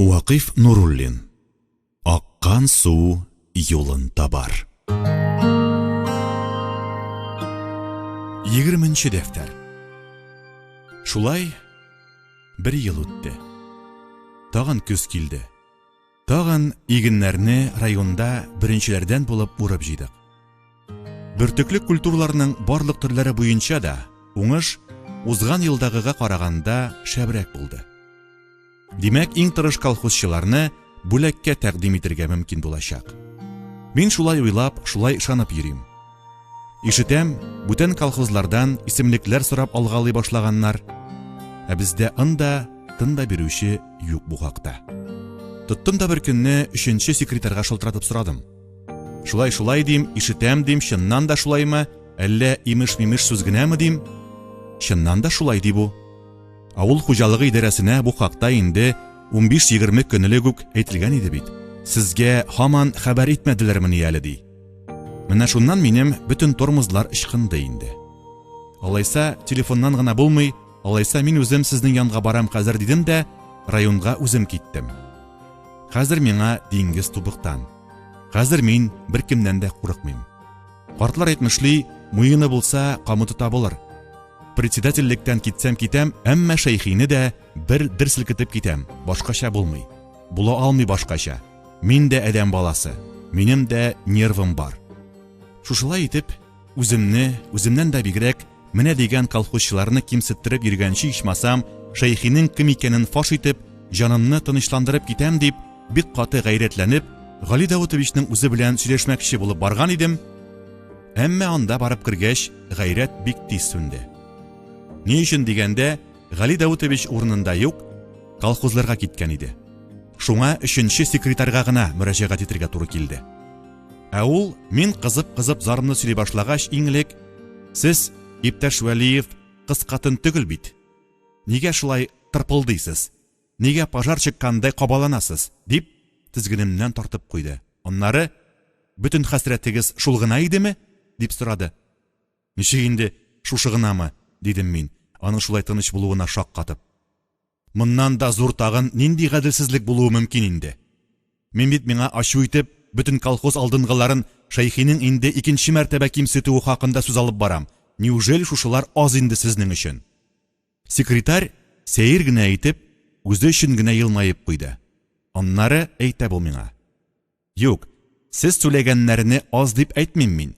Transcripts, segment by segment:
Вакыйф Нуруллин. Аккан су юлын табар. Егерменче дәфтәр. Шулай бер ел үтте. Тагын көз килде. Тагын игеннәрне районда беренчеләрдән булып урып җыйдык. Бөртекле культураларның барлык төрләре буенча да уңыш узган елдагыга караганда шәбрәк булды. Димәк, иң тырыш колхозчыларны бүләккә тәкъдим итергә мөмкин булачак. Мин шулай уйлап, шулай ышанып йөрим. Ишетәм, бүтән колхозлардан исемлекләр сорап алгалый башлаганнар. Ә бездә ын да, тын да бирүче юк бу хакта. Тоттым да бер көнне өченче секретарьга шылтыратып сорадым. Шулай, шулай дим, ишетәм дим, чыннан да шулаймы, әллә имеш-мимеш сүз генәме дим? Чыннан да шулай ди бу. Авыл хуҗалыгы идарәсенә бу хакта инде 15-20 көн элек үк әйтелгән иде бит. Сезгә һаман хәбәр итмәделәрмени әле ди. Менә шуннан минем бөтен тормозлар ычкынды инде. Алайса телефоннан гына булмый, алайса мин үзем сезнең янга барам хәзер дидем дә, районга үзем киттем. Хәзер миңа диңгез тубыктан. Хәзер мин беркемнән дә курыкмыйм. Картлар әйтмешли, муены булса, камыты табылыр. Председательлектән китсәм китәм, әмма Шәйхине дә бер дер селкетеп китәм, башкача булмый. Була алмый башкача. Мин дә адәм баласы, минем дә нервым бар. Шушылай итеп, үземне, үземнән дә бигрәк, менә дигән колхозчыларны кимсеттереп йөргәнче ичмасам, Шәйхинең кем икәнен фаш итеп, җанымны тынычландырып китәм дип, бик каты гайрәтләнеп, Гали Даутовичның үзе белән сөйләшмәкче булып барган идем, әмма анда барып кергәч, гайрәт бик тиз сүнде. Ни өчен дигәндә, Гали Даутович урынында юк, колхозларга киткән иде. Шуңа өченче секретарьга гына мөрәҗәгать итергә туры килде. Ә ул, мин кызып-кызып зарымны сөйли башлагач, иң элек, Сез, иптәш Вәлиев, кыз катын түгел бит. Нигә шулай тырпылдыйсыз? Нигә пожар чыккандай кабаланасыз? дип, тезгенемнән тартып куйды. Аннары, Бөтен хәсрәтегез шул гына идеме? дип сорады. Ничек инде шушы гынамы? дидем мин, аның шулай тыныч булуына шаккатып. Моннан да зур тагын нинди гаделсезлек булуы мөмкин инде? Мин бит миңа ачу итеп, бөтен колхоз алдынгыларын Шәйхинең инде икенче мәртәбә кимсетүе хакында сүз алып барам, неужели шушылар аз инде сезнең өчен? Секретарь, сәер генә итеп, үзе өчен генә елмаеп куйды. Аннары әйтә бу миңа. Юк, сез түләгәннәрне аз дип әйтмим мин.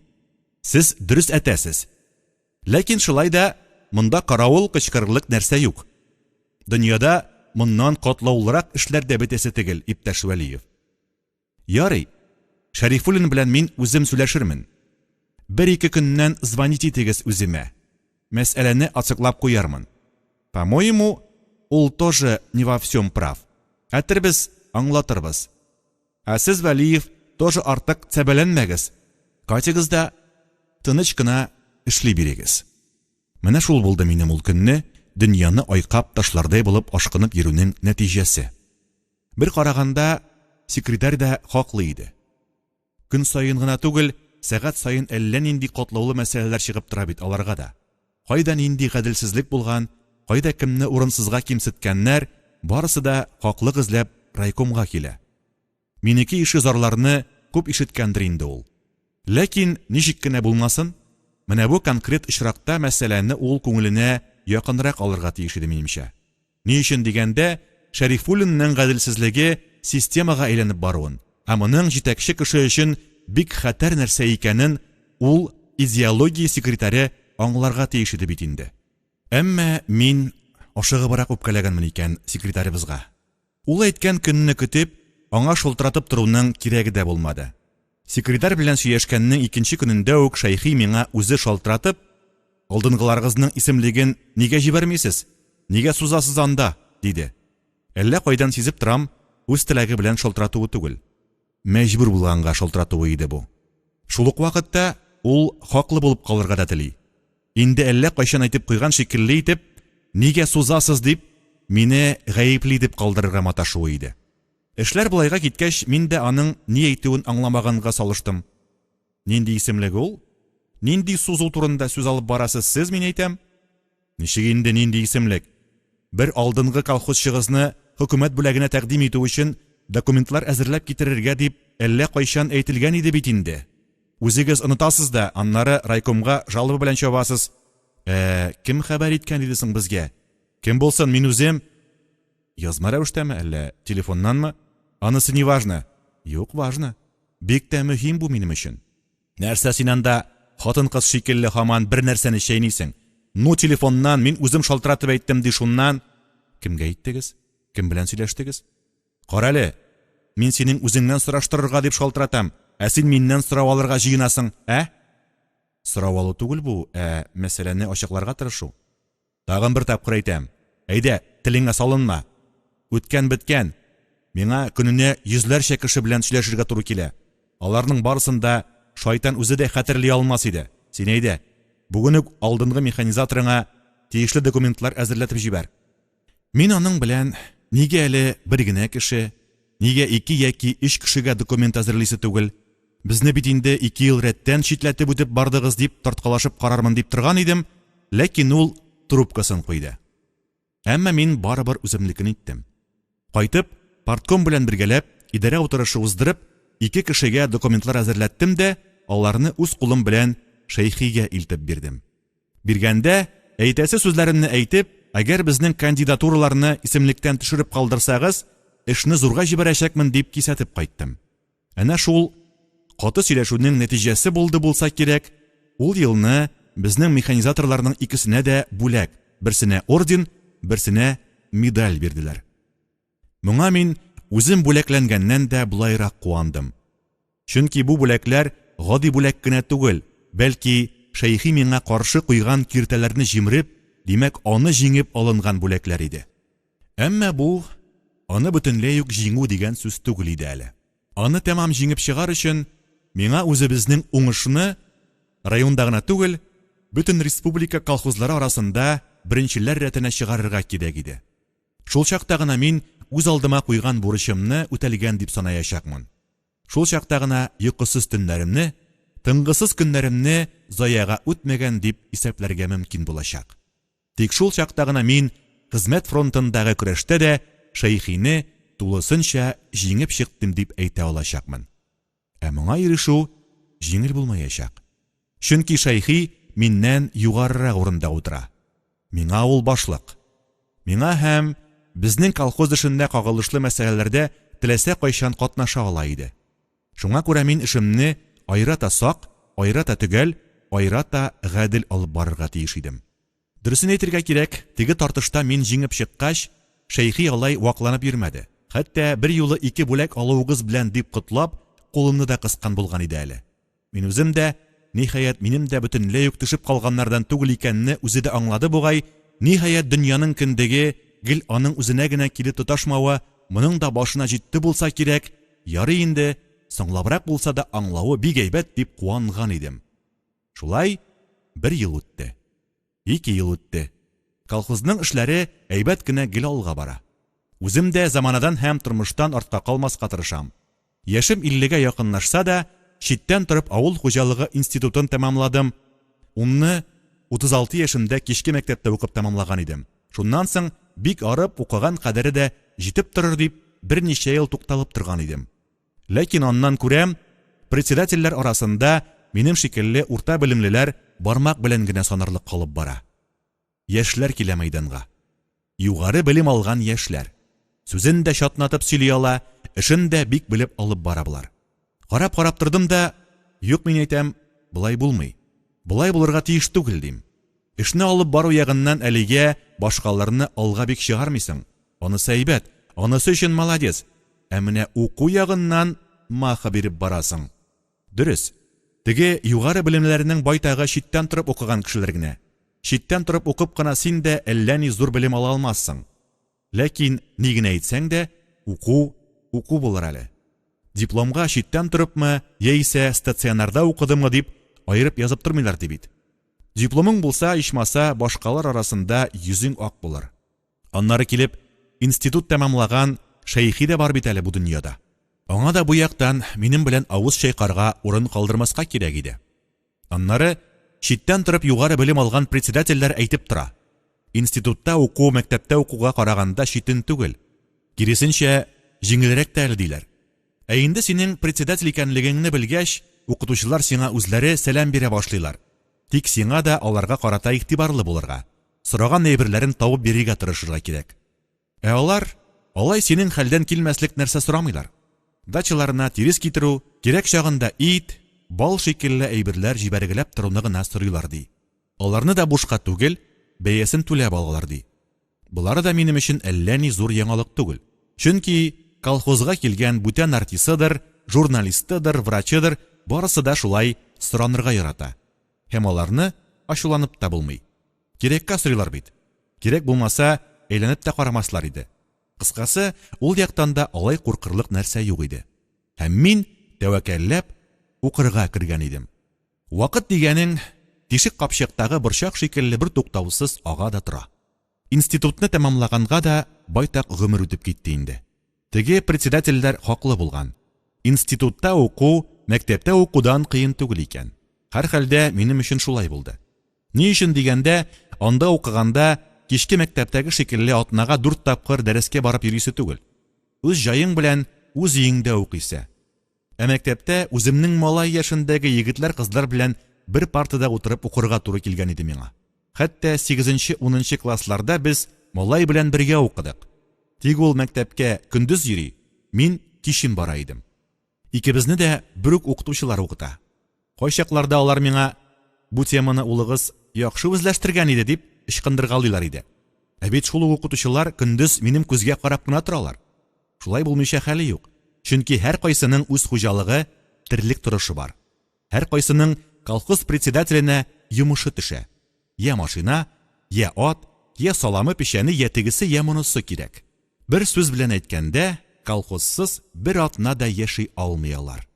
Сез дөрес әтәсез. Ләкин шулай да монда каравыл кычкырырлык нәрсә юк. Дөньяда моннан катлаулырак эшләр дә бетәсе тегел, иптәш Вәлиев. Ярый, Шәрифуллин белән мин үзем сүләшермен. Бер-ике көннән звонить итегез үземә. Мәсьәләне ачыклап куярмын. По-моему, ул тоже не во всем прав. Әтербез, аңлатырбыз. Ә сез, Вәлиев, тоже артык цәбәләнмәгез, кайтыгыз да тыныч кына эшли бирегез. Менә шул булды минем ул көнне дөньяны айкап ташлардай булып ашкынып йөрүнең нәтиҗәсе. Бер караганда, секретарь да хаклы иде. Көн саен гына түгел, сәгать саен әллә нинди катлаулы мәсьәләләр чыгып тора бит аларга да. Кайда нинди гаделсезлек булган, кайда кемне урынсызга кимсеткәннәр, барысы да хаклык эзләп райкомга килә. Минеке ише зарларны күп ишеткәндер инде ул. Ләкин, ничек кенә булмасын, менә бу конкрет очракта мәсьәләне ул күңеленә якынрак алырга тиеш иде, минемчә. Ни өчен дигәндә, Шәрифуллинның гаделсезлеге системага әйләнеп баруын, ә моның җитәкче кеше өчен бик хәтәр нәрсә икәнен ул идеология секретаре аңларга тиеш иде бит инде. Әмма мин ашыгыбрак үпкәләгәнмен икән секретаребызга. Ул әйткән көнне көтеп, аңа шылтыратып торуның кирәге дә булмады. Секретарь белән сөйләшкәннең икенче көнендә үк Шәйхи миңа үзе шалтыратып, Алдынгыларыгызның исемлеген нигә җибәрмисез? Нигә сузасыз анда? диде. Әллә кайдан сизеп торам, үз теләге белән шалтыратуы түгел. Мәҗбүр булганга шалтыратуы иде бу. Шул ук вакытта ул хаклы булып калырга да тели. Инде әллә кайчан әйтеп куйган шикелле итеп, нигә сузасыз дип, мине гаепле итеп калдырырга маташуы иде. Эшләр болайга киткәч, мин дә аның ни әйтүен аңламаганга салыштым. Нинди исемлек ул? Нинди сузу турында сүз алып барасыз сез, мин әйтәм? Ничек инде нинди исемлек? Бер алдынгы колхозчыгызны хөкүмәт бүләгенә тәкъдим итү өчен документлар әзерләп китерергә дип әллә кайчан әйтелгән иде бит инде. Үзегез онытасыз да, аннары райкомга жалоба белән чабасыз. Ә кем хәбәр иткән иде соң безгә? Кем булсын, мин үзем. Язма рәвештәме, әллә телефоннанмы? Анысы не важно. Юк, важно. Бик тә мөһим бу минем өчен. Нәрсә син анда хатын-кыз шикелле һаман бер нәрсәне чәйнисең? Ну, телефоннан, мин үзем шалтыратып әйттем ди шуннан. Кемгә әйттегез? Кем белән сөйләштегез? Карале, мин синең үзеңнән сораштырырга дип шалтыратам, ә син миннән сорау алырга җыенасың, ә? Сорау алу түгел бу, ә мәсьәләне ачыкларга тырышу. Тагын бер тапкыр әйтәм, әйдә, телеңә салынма. Үткән беткән. Миңа көненә йөзләрчә кеше белән сөйләшергә туры килә. Аларның барысын да шайтан үзе дә хәтерли алмас иде. Син әйдә, бүген үк алдынгы механизаторыңа тиешле документлар әзерләтеп җибәр. Мин аның белән нигә әле бер генә кеше, нигә ике яки өч кешегә документ әзерлисе түгел, безне бит инде ике ел рәттән читләтеп үтеп бардыгыз дип тарткалашып карармын дип торган идем, ләкин ул трубкасын куйды. Әмма мин барыбер үземнекен иттем. Кайтып, партком белән бергәләп идарә утырышы уздырып, ике кешегә документлар әзерләттем дә, аларны үз кулым белән Шәйхигә илтеп бирдем. Биргәндә, әйтәсе сүзләремне әйтеп, әгәр безнең кандидатураларны исемлектән төшереп калдырсагыз, эшне зурга җибәрәчәкмен дип кисәтеп кайттым. Әнә шул каты сөйләшүнең нәтиҗәсе булды булса кирәк, ул елны безнең механизаторларның икесенә дә бүләк, берсенә орден, берсенә медаль бирделәр. Моңа мин үзем бүләкләнгәннән дә болайрак куандым. Чөнки бу бүләкләр гади бүләк кенә түгел, бәлки Шәйхи миңа каршы куйган киртәләрне җимереп, димәк, аны җиңеп алынган бүләкләр иде. Әмма бу, аны бөтенләй үк җиңү дигән сүз түгел иде әле. Аны тәмам җиңеп чыгар өчен, миңа үзебезнең уңышны районда гына түгел, бөтен республика колхозлары арасында беренчеләр рәтенә чыгарырга кирәк иде. Шул чакта гына мин үз алдыма куйган бурычымны үтәлгән дип санаячакмын. Шул чакта гына йокысыз төннәремне, тынгысыз көннәремне заяга үтмәгән дип исәпләргә мөмкин булачак. Тик шул чакта гына мин хезмәт фронтындагы көрәштә дә Шәйхине тулысынча җиңеп чыктым дип әйтә алачакмын. Ә моңа ирешү җиңел булмаячак. Чөнки Шәйхи миннән югарырак урында утыра. Миңа ул башлык. Миңа һәм безнең колхоз эшендә кагылышлы мәсьәләләрдә теләсә кайчан катнаша ала иде. Шуңа күрә мин эшемне аерата сак, аерата төгәл, аерата гадел алып барырга тиеш идем. Дөресен әйтергә кирәк, теге тартышта мин җиңеп чыккач, Шәйхи алай вакланып йөрмәде. Хәтта берьюлы ике бүләк алуыгыз белән дип котлап, кулымны да кыскан булган иде әле. Мин үзем дә, ниһаять, минем дә бөтенләй үк төшеп калганнардан түгел икәнне үзе дә аңлады бугай, ниһаять, дөньяның кендеге гел аның үзенә генә килеп тоташмавы моның да башына җитте булса кирәк, ярый инде, соңлабрак булса да аңлавы бик әйбәт дип куанган идем. Шулай бер ел үтте. Ике ел үтте. Колхозның эшләре әйбәт кенә гел алга бара. Үзем дә заманадан һәм тормыштан артка калмаска тырышам. Яшем иллегә якынлашса да, читтән торып авыл хуҗалыгы институтын тәмамладым. Унны 36 яшемдә кичке мәктәптә укып тәмамлаган идем. Шуннан соң, бик арып, укыган кадәре дә җитеп торыр дип, берничә ел тукталып торган идем. Ләкин аннан күрәм, председательләр арасында минем шикелле урта белемлеләр бармак белән генә санарлык калып бара. Яшьләр килә мәйданга. Югары белем алган яшьләр. Сүзен дә чатнатып сөйли ала, эшен дә бик белеп алып бара болар. Карап-карап тордым да, юк, мин әйтәм, болай булмый. Болай булырга тиеш түгел, дим. Эшне алып бару ягыннан әлегә башкаларны алга бик чыгармыйсың. Анысы әйбәт, анысы өчен молодец. Ә менә уку ягыннан маха биреп барасың. Дөрес, теге югары белемлеләрнең байтагы читтән торып укыган кешеләр генә. Читтән торып укып кына син дә әллә ни зур белем ала алмассың. Ләкин, ни генә әйтсәң дә, уку, уку булыр әле. Дипломга читтән торыпмы, яисә стационарда укыдымы дип аерып язып тормыйлар ди бит. Дипломың булса, ичмаса, башкалар арасында йөзең ак булыр. Аннары килеп, институт тәмамлаган Шәйхи дә бар бит әле бу дөньяда. Аңа да бу яктан минем белән авыз чайкарга урын калдырмаска кирәк иде. Аннары читтән торып югары белем алган председательләр әйтеп тора. Институтта уку мәктәптә укуга караганда читен түгел. Киресенчә, җиңелрәк тә әле, диләр. Ә инде синең председатель икәнлегеңне белгәч, укытучылар сиңа үзләре сәлам бирә башлыйлар. Тик сиңа да аларга карата игътибарлы булырга, сораган әйберләрен табып бирергә тырышырга кирәк. Ә алар алай синең хәлдән килмәслек нәрсә сорамыйлар. Дачаларына тирес китерү, кирәк чагында ит, бал шикелле әйберләр җибәргәләп торуны гына сорыйлар, ди. Аларны да бушка түгел, бәясен түләп алалар, ди. Болары да минем өчен әллә ни зур яңалык түгел. Чөнки колхозга килгән бүтән артистыдыр, журналистыдыр, врачыдыр, барысы да шулай соранырга ярата. Һәм аларны ачуланып та булмый. Кирәккә сорыйлар бит. Кирәк булмаса, әйләнеп тә карамаслар иде. Кыскасы, ул яктан да алай куркырлык нәрсә юк иде. Һәм мин, тәвәккәлләп, укырга кергән идем. Вакыт дигәнең, тишек капчыктагы борчак шикелле бертуктаусыз ага да тора. Институтны тәмамлаганга да байтак гомер үтеп китте инде. Теге председательләр хаклы булган. Институтта уку мәктәптә укудан кыен түгел икән. Һәрхәлдә, минем өчен шулай булды. Ни өчен дигәндә, анда укыганда кичке мәктәптәге шикелле атнага дүрт тапкыр дәрескә барып йөрисе түгел. Үз җаең белән үз өеңдә укыйсы. Ә мәктәптә үземнең малай яшендәге егетләр-кызлар белән бер партада утырып укырга туры килгән иде миңа. Хәтта сигезенче-унынчы классларда без малай белән бергә укыдык. Тик ул мәктәпкә көндез йөри, мин кичен бара идем. Икебезне дә бер үк укытучылар укыта. Кайчакларда алар миңа, Бу теманы улыгыз яхшы үзләштергән иде, дип ычкындыргалыйлар иде. Ә бит шул ук укытучылар көндез минем күзгә карап кына торалар. Шулай булмыйча хәле юк. Чөнки һәркайсының үз хуҗалыгы, терлек торышы бар. Һәркайсының колхоз председателенә йомышы төшә. Йә машина, йә ат, йә саламы-печәне, йә тегесе, йә монысы кирәк. Бер сүз белән әйткәндә, колхозсыз бер атна да яши алмый алар.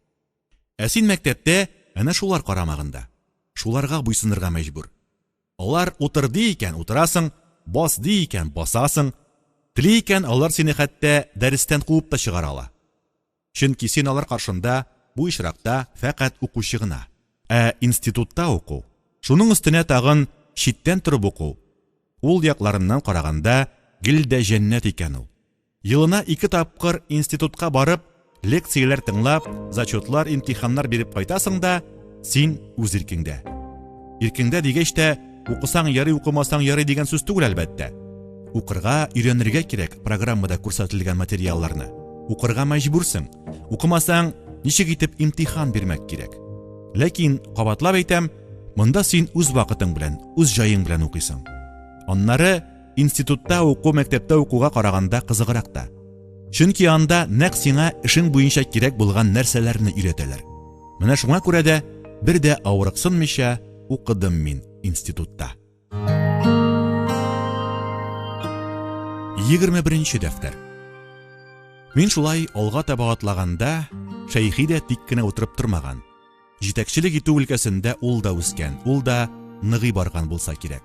Ә син мәктәптә әнә шулар карамагында. Шуларга буйсынырга мәҗбүр. Алар утыр ди икән, утырасың, бас ди икән, басасың. Тели икән, алар сине хәтта дәрестән куып та чыгара ала. Чөнки син алар каршында бу очракта фәкать укучы гына. Ә институтта уку, шуның өстенә тагын читтән торып уку, ул якларыннан караганда гел дә җәннәт икән ул. Елына ике тапкыр институтка барып, лекцияләр тыңлап, зачетлар, имтиханнар биреп кайтасың да, син үз иркеңдә. Иркеңдә дигәч тә, укысаң ярый, укымасаң ярый дигән сүз түгел, әлбәттә. Укырга, өйрәнергә кирәк программада күрсәтелгән материалларны. Укырга мәҗбүрсең. Укымасаң, ничек итеп имтихан бирмәк кирәк? Ләкин, кабатлап әйтәм, монда син үз вакытың белән, үз җаең белән укыйсың. Аннары институтта уку мәктәптә укуга караганда кызыграк та. Чөнки анда нәкъ сиңа эшең буенча кирәк булган нәрсәләрне өйрәтәләр. Менә шуңа күрә дә бер дә авырыксынмыйча укыдым мин институтта. 21 дәфтәр. Мин шулай алга таба атлаганда, Шәйхи дә тик кенә утырып тормаган. Җитәкчелек итү өлкәсендә ул да үскән, ул да ныгый барган булса кирәк.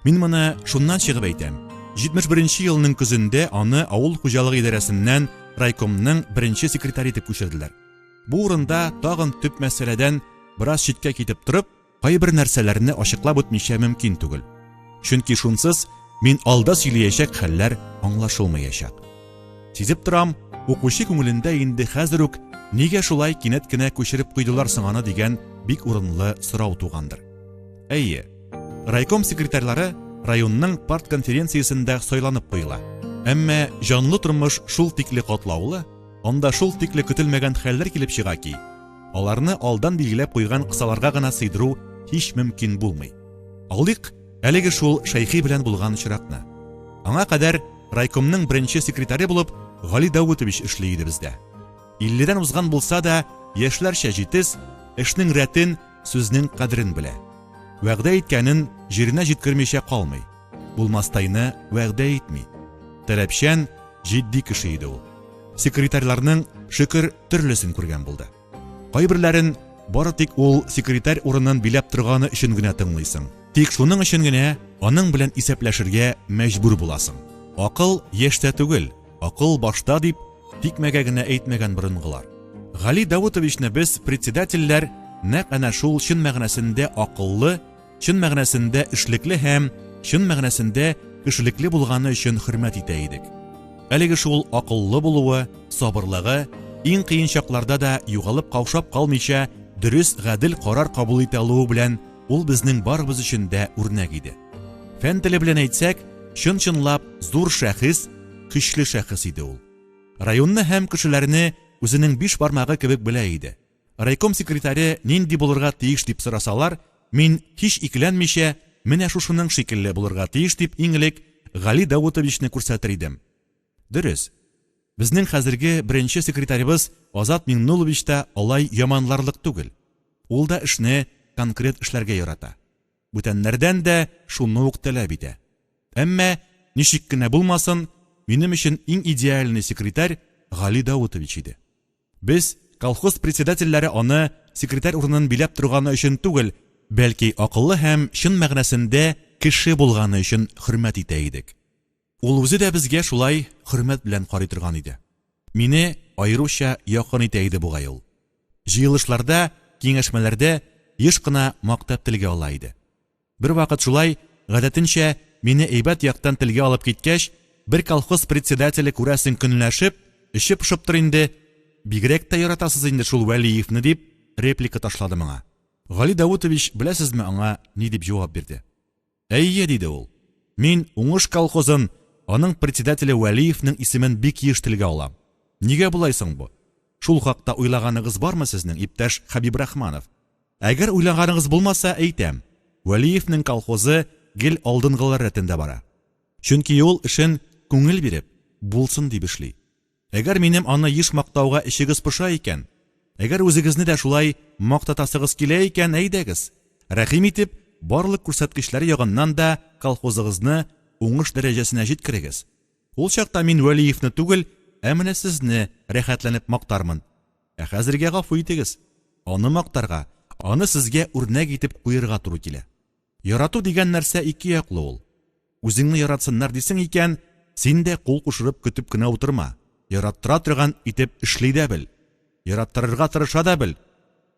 Мин моны шуннан чыгып әйтәм. 71 нче елның көзендә аны авыл хуҗалыгы идарәсеннән райкомның беренче секретаре итеп күчерделәр. Бу урында тагын төп мәсьәләдән бераз читкә китеп торып, кайбер нәрсәләрне ачыклап үтмичә мөмкин түгел. Чөнки шунсыз мин алда сөйләячәк хәлләр аңлашылмаячак. Сизеп торам, укучы күңелендә инде хәзер үк нигә шулай кинәт кенә күчереп куйдылар соң аны дигән бик урынлы сорау тугандыр. Әйе, райком секретарьлары районның партконференциясендә сайланып куела. Әмма җанлы тормыш шул тикле катлаулы, анда шул тикле көтелмәгән хәлләр килеп чыга ки, аларны алдан билгеләп куйган кысаларга гына сыйдыру һич мөмкин булмый. Алыйк әлеге шул Шәйхи белән булган очракны. Аңа кадәр райкомның беренче секретаре булып Гали Даутович эшли иде бездә. Илледән узган булса да, яшьләрчә җитез, эшнең рәтен, сүзнең кадерен белә. Вәгъдә иткәнен җиренә җиткермичә калмый. Булмастайны вәгъдә итми. Таләпчән, җитди кеше иде ул. Секретарьларның, шөкер, төрлесен күргән булды. Кайберләрен бары тик ул секретарь урынын биләп торганы өчен генә тыңлыйсың. Тик шуның өчен генә аның белән исәпләшергә мәҗбүр буласың. Акыл яшьтә түгел, акыл башта дип, тикмәгә генә әйтмәгән борынгылар. Гали Давытовичны без, председательләр, нәкъ әнә шул чын мәгънәсендә акыллы, чын мәгънәсендә эшлекле һәм чын мәгънәсендә кешелекле булганы өчен хөрмәт итә идек. Әлеге шул акыллы булуы, сабырлыгы, иң кыен чакларда да югалып-каушап калмыйча дөрес, гадел карар кабул итә алуы белән ул безнең барыбыз өчен дә үрнәк иде. Фән теле белән әйтсәк, чын-чынлап зур шәхес, көчле шәхес иде ул. Районны һәм кешеләрне үзенең биш бармагы кебек белә иде. Райком секретаре нинди булырга тиеш дип сорасалар, мин һич икеләнмичә, менә шушының шикелле булырга тиеш дип иң элек Гали Даутовичны күрсәтер идем. Дөрес, безнең хәзерге беренче секретаребыз Азат Миңнуллович та алай яманларлык түгел. Ул да эшне конкрет эшләргә ярата. Бүтәннәрдән дә шуны ук таләп итә. Әмма, ничек кенә булмасын, минем өчен иң идеальный секретарь Гали Даутович иде. Без, колхоз председательләре аны секретарь урынын биләп торганы өчен түгел, бәлки акыллы һәм чын мәгънәсендә кеше булганы өчен хөрмәт итә идек. Ул үзе дә безгә шулай хөрмәт белән карый торган иде. Мине аеруча якын итә иде бугай ул. Җыелышларда, киңәшмәләрдә еш кына мактап телгә ала иде. Бервакыт шулай, гадәтенчә, мине әйбәт яктан телгә алып киткәч, бер колхоз председателе, күрәсең, көнләшеп, эче пошыптыр инде, Бигрәк тә яратасыз инде шул Вәлиевне, дип, реплика ташлады моңа. Гали Даутович, беләсезме, аңа ни дип җавап бирде? Әйе, диде ул, мин Уңыш колхозын, аның председателе Вәлиевнең исемен бик еш телгә алам. Нигә болай соң бу? Шул хакта уйлаганыгыз бармы сезнең, иптәш Хәбибрахманов? Әгәр уйлаганыгыз булмаса, әйтәм, Вәлиевнең колхозы гел алдынгылар рәтендә бара. Чөнки ул эшен күңел биреп, булсын дип эшли. Әгәр минем аны еш мактауга эчегез поша икән, әгәр үзегезне дә шулай мактатасыгыз килә икән, әйдәгез, рәхим итеп, барлык күрсәткечләре ягыннан да колхозыгызны уңыш дәрәҗәсенә җиткерегез. Ул чакта мин Вәлиевне түгел, ә менә сезне рәхәтләнеп мактармын. Ә хәзергә гафу итегез, аны мактарга, аны сезгә үрнәк итеп куерга туры килә. Ярату дигән нәрсә ике яклы ул. Үзеңне яратсыннар дисең икән, син дә кул кушырып көтеп кенә утырма, яраттыра торган итеп эшли дә бел. Яраттырырга тырыша да бел.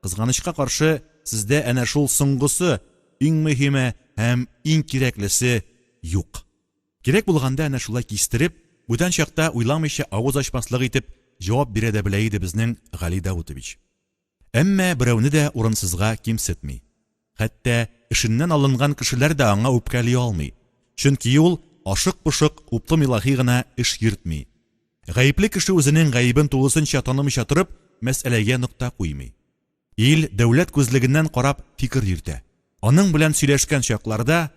Кызганычка каршы, сездә әнә шул соңгысы, иң мөһиме һәм иң кирәклесе юк. Кирәк булганда әнә шулай кистереп, бүтән чакта уйламыйча авыз ачмаслык итеп җавап бирә дә белә иде безнең Гали Даутович. Әмма берәүне дә урынсызга кимсетми. Хәтта эшеннән алынган кешеләр дә аңа үпкәли алмый. Чөнки ул ашык-пошык, уптым-илаһи гына эш йөртми. Гаепле кеше үзенең гаебен тулысынча танымыйча торып, мәсьәләгә нокта куймый. Ил, дәүләт күзлегеннән карап фикер йөртә. Аның белән сөйләшкән чакларда,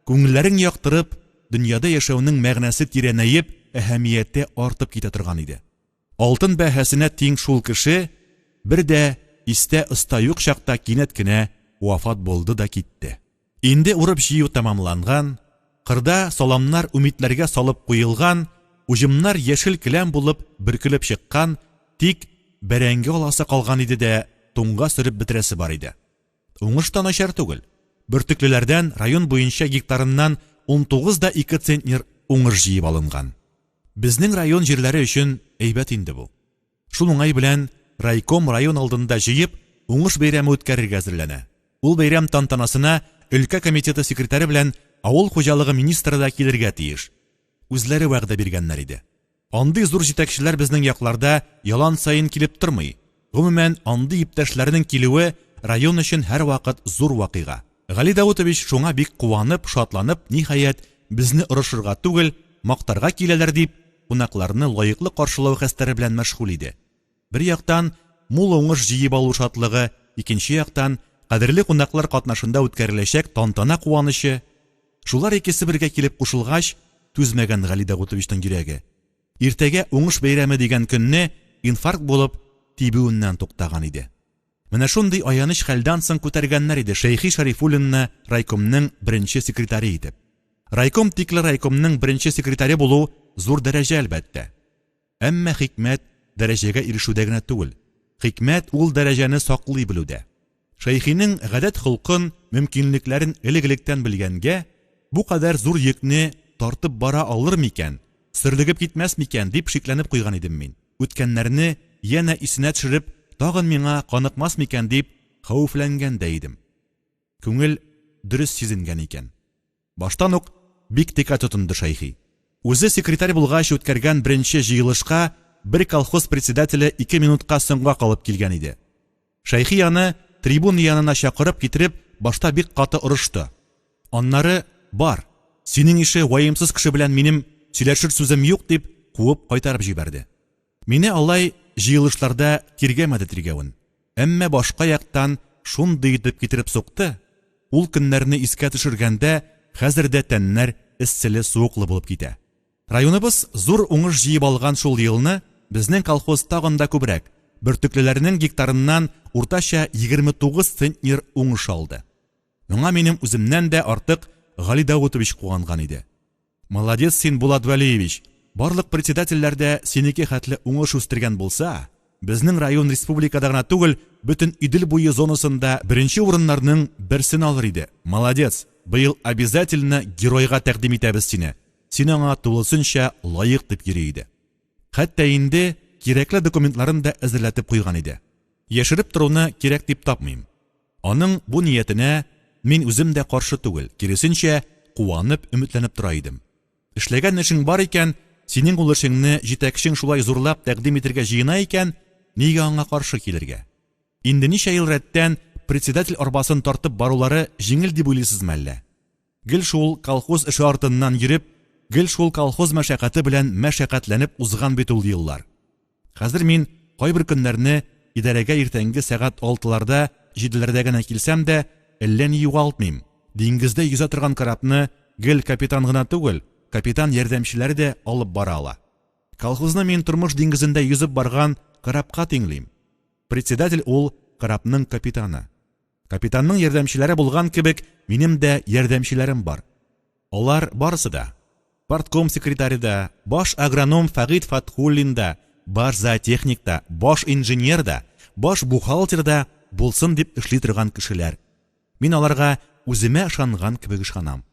күңелләрең яктырып, дөньяда яшәүнең мәгънәсе тирәнәеп, әһәмияте артып китә торган иде. Алтын бәһасенә тиң шул кеше бер дә истә-оста юк чакта кинәт кенә вафат булды да китте. Инде урып-җыю тәмамланган, кырда саламнар өмитләргә салып куелган, уҗымнар яшел келәм булып бөркелеп чыккан, тик бәрәңге аласы калган иде дә туңга сөреп бетерәсе бар иде. Уңыш та начар түгел. Бөртеклеләрдән район буенча гектарыннан 19 да 2 центнер уңыш җыеп алынган. Безнең район җирләре өчен әйбәт инде бу. Шул уңай белән райком район алдында җыеп, уңыш бәйрәме үткәрергә әзерләнә. Ул бәйрәм тантанасына өлкә комитеты секретаре белән авыл хуҗалыгы министры да килергә тиеш. Үзләре вәгъдә биргәннәр иде. Андый зур җитәкчеләр безнең якларда ялан саен килеп тормый. Гомумән, андый иптәшләрнең килүе район өчен һәрвакыт зур вакыйга. Гали Даутович шуңа бик куанып, шатланып, ниһаять, безне орышырга түгел, мактарга киләләр дип, кунакларны лаеклы каршылау хәстәре белән мәшгуль иде. Бер яктан, мул уңыш җыеп алу шатлыгы, икенче яктан, кадерле кунаклар катнашында үткәреләчәк тантана куанычы, шулар икесе бергә килеп кушылгач, түзмәгән Гали Даутовичның йөрәге. Иртәгә уңыш бәйрәме дигән көнне инфаркт булып, тибүеннән туктаган иде. Менә шундый аяныч хәлдән соң күтәргәннәр иде Шәйхи Шәрифуллинны райкомның беренче секретаре итеп. Райком тикле райкомның беренче секретаре булу зур дәрәҗә, әлбәттә. Әмма хикмәт дәрәҗәгә ирешүдә генә түгел. Хикмәт ул дәрәҗәне саклый белүдә. Шәйхинең гадәт-холкын, мөмкинлекләрен элек-электән белгәнгә, бу кадәр зур йөкне тартып бара алыр микән, сөрлегеп китмәс микән, дип шикләнеп куйган идем мин. Үткәннәрне янә исенә төшереп, тагын миңа каныкмас микән дип хәвефләнгән дә идем. Күңел дөрес сизенгән икән. Баштан ук бик текә тотынды Шәйхи. Үзе секретарь булгач үткәргән беренче җыелышка бер колхоз председателе ике минутка соңга калып килгән иде. Шәйхи аны трибуна янына чакырып китереп, башта бик каты орышты. Аннары, Бар, синең ише ваемсыз кеше белән минем сөйләшер сүзем юк, дип, куып кайтарып җибәрде. Мине алай җыелышларда тиргәмәде тиргәвен, әмма башка яктан шундый итеп китереп сукты, ул көннәрне искә төшергәндә хәзер дә тәннәр эсселе-суыклы булып китә. Районыбыз зур уңыш җыеп алган шул елны безнең колхоз тагын да күбрәк, бөртеклеләрнең гектарыннан уртача 29 центнер уңыш алды. Моңа минем үземнән дә артык Гали Даутович куанган иде. Молодец син, Булат Вәлиевич! Барлык председательләр дә синеке хәтле уңыш үстергән булса, безнең район республикада гына түгел, бөтен Идел буе зонасында беренче урыннарның берсен алыр иде. Молодец! Быел обязательно геройга тәкъдим итәбез сине. Син аңа тулысынча лаек, дип йөри иде. Хәтта инде кирәкле документларын да әзерләтеп куйган иде. Яшереп торуны кирәк дип тапмыйм. Аның бу ниятенә мин үзем дә каршы түгел, киресенчә, куанып, өметләнеп тора идем. Эшләгән эшең бар икән, синең ул эшеңне җитәкчең шулай зурлап тәкъдим итергә җыена икән, нигә аңа каршы килергә? Инде ничә ел рәттән председатель арбасын тартып барулары җиңел дип уйлыйсызмы әллә? Гел шул колхоз эше артыннан йөреп, гел шул колхоз мәшәкате белән мәшәкатьләнеп узган бит ул еллар. Хәзер мин кайбер көннәрне идарәгә иртәнге сәгать алтыларда, җиделәрдә генә килсәм дә, әллә ни югалтмыйм. Диңгездә йөзә торган корабны гел капитан гына түгел, капитан ярдәмчеләре дә алып бара ала. Колхозны мин тормыш диңгезендә йөзеп барган корабка тиңлим. Председатель ул корабның капитаны. Капитанның ярдәмчеләре булган кебек, минем дә ярдәмчеләрем бар. Алар барысы да, партком секретаре да, баш агроном Фәгыйть Фәтхуллин да, баш зоотехник та, баш инженер да, баш бухгалтер да булсын дип эшли торган кешеләр. Мин аларга үземә ышанган кебек ышанам.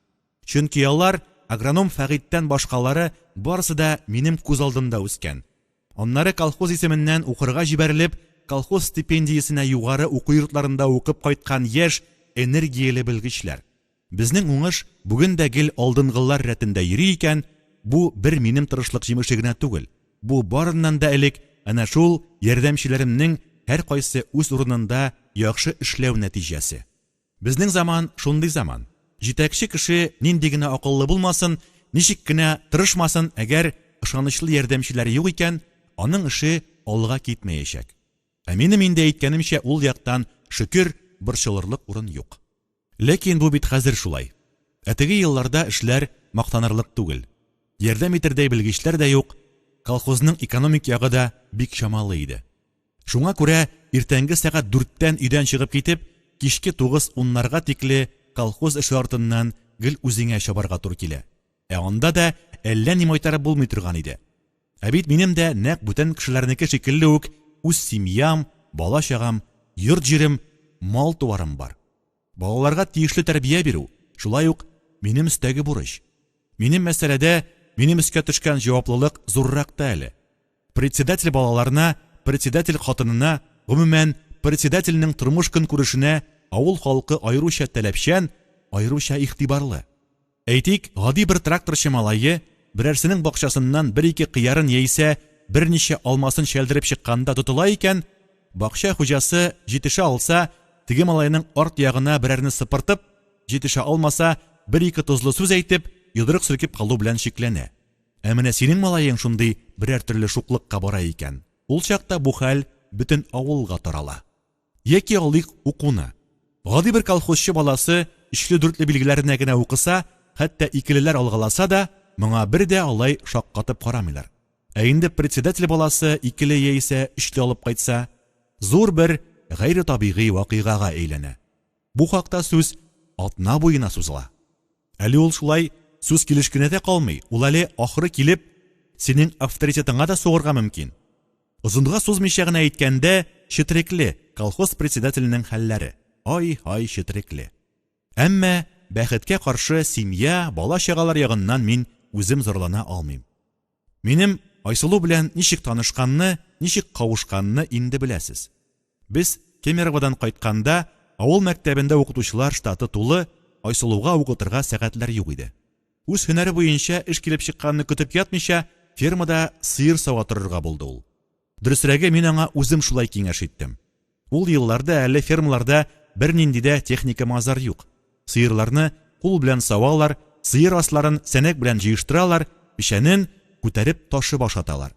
Чөнки алар, агроном Фәгыйтьтән башкалары, барысы да минем күз алдында үскән. Аннары колхоз исеменнән укырга җибәрелеп, колхоз стипендиясенә югары уку йортларында укып кайткан яшь, энергияле белгечләр. Безнең уңыш бүген дә гел алдынгылар рәтендә йөри икән, бу бер минем тырышлык җимеше генә түгел, бу барыннан да элек әнә шул ярдәмчеләремнең һәркайсы үз урынында яхшы эшләү нәтиҗәсе. Безнең заман шундый заман. Җитәкче кеше нинди генә акыллы булмасын, ничек кенә тырышмасын, әгәр ышанычлы ярдәмчеләре юк икән, аның эше алга китмәячәк. Ә минем инде әйткәнемчә ул яктан, шөкер, борчылырлык урын юк. Ләкин бу бит хәзер шулай. Ә теге елларда эшләр мактанырлык түгел. Ярдәм итердәй белгечләр дә юк, колхозның экономик ягы да бик чамалы иде. Шуңа күрә иртәнге сәгать дүрттән өйдән чыгып китеп, кичке тугыз-уннарга тикле колхоз эше артыннан гел үзеңә чабарга туры килә. Ә анда да әллә ни майтарып булмый торган иде. Ә бит минем дә нәкъ бүтән кешеләрнеке шикелле үк үз семьям, бала-чагам, йорт-җирем, мал-туарым бар. Балаларга тиешле тәрбия бирү, шулай ук минем өстәге бурыч. Минем мәсьәләдә минем өскә төшкән җаваплылык зуррак та әле. Председатель балаларына, председатель хатынына, гомумән, председательнең тормыш-көнкүрешенә авыл халкы аеруча таләпчән, аеруча игътибарлы. Әйтик, гади бер тракторчы малае берәрсенең бакчасыннан бер-ике кыярын яисә берничә алмасын чәлдереп чыкканда тотыла икән, бакча хуҗасы җитешә алса, теге малайның арт ягына берәрне сыпыртып, җитешә алмаса, бер-ике тозлы сүз әйтеп, йодрык селкеп калу белән чикләнә. Ә менә синең малаең шундый берәр төрле шуклыкка бара икән, ул чакта бу хәл бөтен авылга тарала. Яки алыйк укуны. Гади бер колхозчы баласы өчле-дүртле билгеләренә генә укыса, хәтта икелеләр алгаласа да, моңа бер дә алай шаккатып карамыйлар. Ә инде председатель баласы икеле яисә өчле алып кайтса, зур бер гайре табигый вакыйгага әйләнә. Бу хакта сүз атна буена сузыла. Әле ул шулай сүз килеш кенә дә калмый, ул әле ахыры килеп синең авторитетыңа да сугырга мөмкин. Озынга сузмыйча гына әйткәндә, четерекле колхоз председателенең хәлләре. Ай-һай четерекле. Әмма, бәхеткә каршы, семья, бала-чагалар ягыннан мин үзем зарлана алмыйм. Минем Айсылу белән ничек танышканны, ничек кавышканны инде беләсез. Без Кемероводан кайтканда, авыл мәктәбендә укытучылар штаты тулы, Айсылуга укытырга сәгатьләр юк иде. Үз һөнәре буенча эш килеп чыкканны көтеп ятмыйча, фермада сыер сава торырга булды ул. Дөресрәге, мин аңа үзем шулай киңәш иттем. Ул елларда әле фермаларда бернинди дә техника-мазар юк. Сыерларны кул белән савалар, сыер асларын сәнәк белән җыештыралар, печәнен күтәреп ташып ашаталар.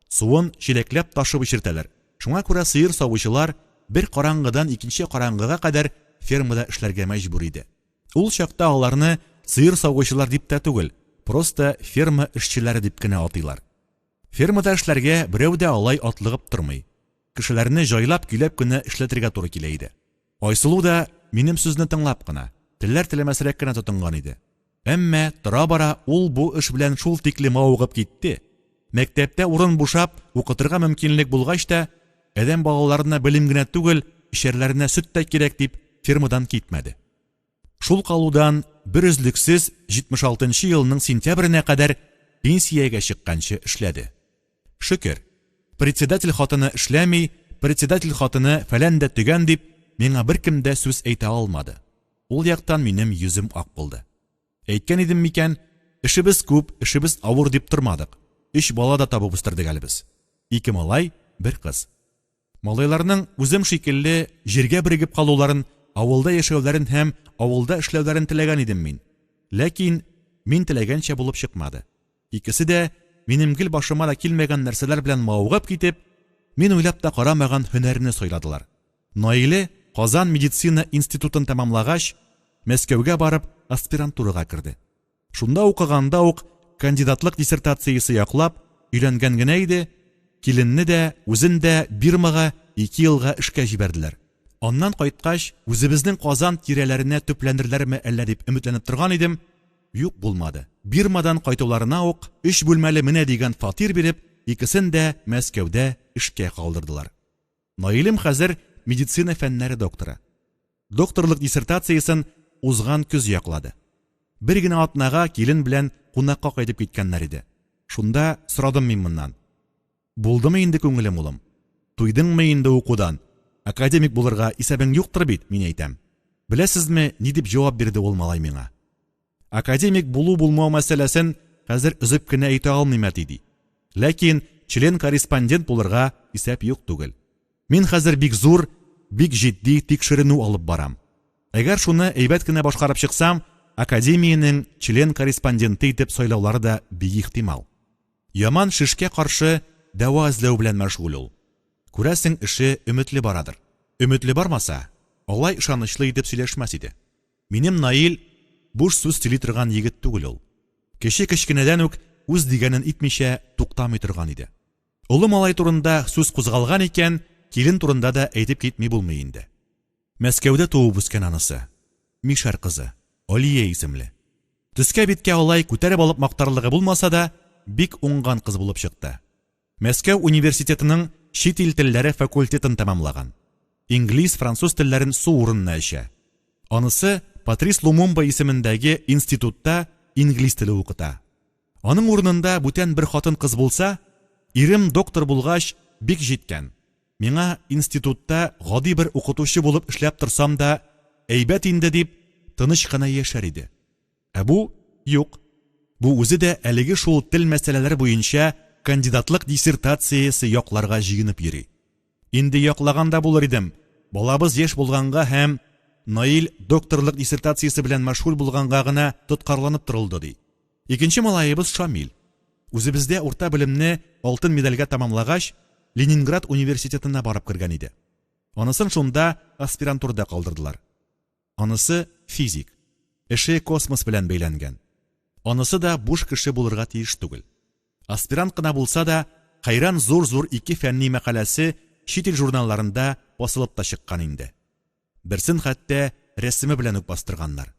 Суын чиләкләп ташып эчертәләр. Шуңа күрә сыер савучылар бер караңгыдан икенче караңгыга кадәр фермада эшләргә мәҗбүр иде. Ул чакта аларны сыер савучылар дип тә түгел, просто ферма эшчеләре дип кенә атыйлар. Фермада эшләргә берәү дә алай атлыгып тормый. Кешеләрне җайлап-көйләп кенә эшләтергә туры килә иде. Айсылу да минем сүзне тыңлап кына, теләр-теләмәсрәк кенә тотынган иде. Әмма тора-бара ул бу эш белән шул тикле мавыгып китте, мәктәптә урын бушап, укытырга мөмкинлек булгач та, адәм балаларына белем генә түгел, эчәрләренә сөт тә кирәк дип, фермадан китмәде. Шул калудан берөзлексез 76 нчы елның сентябренә кадәр пенсиягә чыкканчы эшләде. Шөкер, председатель хатыны эшләми, председатель хатыны фәлән дә төгән дип, миңа беркем дә сүз әйтә алмады. Ул яктан минем йөзем ак булды. Әйткән идем микән, эшебез күп, эшебез авыр дип тормадык. Өч бала да табып үстердек әле без. Ике малай, бер кыз. Малайларның үзем шикелле җиргә берегеп калуларын, авылда яшәүләрен һәм авылда эшләүләрен теләгән идем мин. Ләкин мин теләгәнчә булып чыкмады. Икесе дә минем гел башыма да килмәгән нәрсәләр белән мавыгып китеп, мин уйлап та карамаган һөнәрне сайладылар. Наиле Казан медицина институтын тәмамлагач, Мәскәүгә барып аспирантурага керде. Шунда укыганда ук кандидатлык диссертациясе яклап, өйләнгән генә иде, киленне дә, үзен дә Бирмага ике елга эшкә җибәрделәр. Аннан кайткач, үзебезнең Казан тирәләренә төпләнерләрме әллә дип өметләнеп торган идем, юк, булмады. Бирмадан кайтуларына ук өч бүлмәле менә дигән фатир биреп, икесен дә Мәскәүдә эшкә калдырдылар. Наилем хәзер медицина фәннәре докторы. Докторлык диссертациясен узган көз яклады. Бер генә атнага килен белән кунакка кайтып киткәннәр иде. Шунда сорадым мин моннан. Булдымы инде күңелем, улым? Туйдыңмы инде укудан? Академик булырга исәбең юктыр бит, мин әйтәм. Беләсезме, ни дип җавап бирде ул малай миңа? Академик булу-булмау мәсьәләсен хәзер өзеп кенә әйтә алмыйм, әти, ди. Ләкин член-корреспондент булырга исәп юк түгел. Мин хәзер бик зур, бик җитди тикшеренү алып барам. Әгәр шуны әйбәт кенә башкарып чыксам, академиянең член-корреспонденты итеп сайлаулары да бик ихтимал. Яман шешкә каршы дәва эзләү белән мәшгуль ул. Күрәсең, эше өметле барадыр. Өметле бармаса, алай ышанычлы итеп сөйләшмәс иде. Минем Наил буш сүз сөйли торган егет түгел ул. Кеше кечкенәдән үк үз дигәнен итмичә туктамый торган иде. Олы малай турында сүз кузгалган икән, килен турында да әйтеп китми булмый инде. Мәскәүдә туып үскән анысы. Мишәр кызы. Алия исемле. Төскә-биткә алай күтәреп алып мактарлыгы булмаса да, бик уңган кыз булып чыкты. Мәскәү университетының чит ил телләре факультетын тәмамлаган. Инглиз, француз телләрен су урынына эчә. Анысы Патрис Лумумба исемендәге институтта инглиз теле укыта. Аның урынында бүтән бер хатын-кыз булса, ирем доктор булгач, бик җиткән, миңа институтта гади бер укытучы булып эшләп торсам да әйбәт инде дип, тыныч кына яшәр иде. Ә бу, юк. Бу үзе дә әлеге шул тел мәсьәләләре буенча кандидатлык диссертациясе якларга җыенып йөри. Инде яклаган да булыр идем, балабыз яшь булганга һәм Наил докторлык диссертациясе белән мәшгуль булганга гына тоткарланып торылды, ди. Икенче малаебыз Шамил. Үзебездә урта белемне алтын медальгә тәмамлагач, Ленинград университетына барып кергән иде. Анысын шунда аспирантурада калдырдылар. Анысы физик. Эше космос белән бәйләнгән. Анысы да буш кеше булырга тиеш түгел. Аспирант кына булса да, хәйран зур-зур ике фәнни мәкаләсе чит ил журналларында басылып та чыккан инде. Берсен хәтта рәсеме белән үк бастырганнар.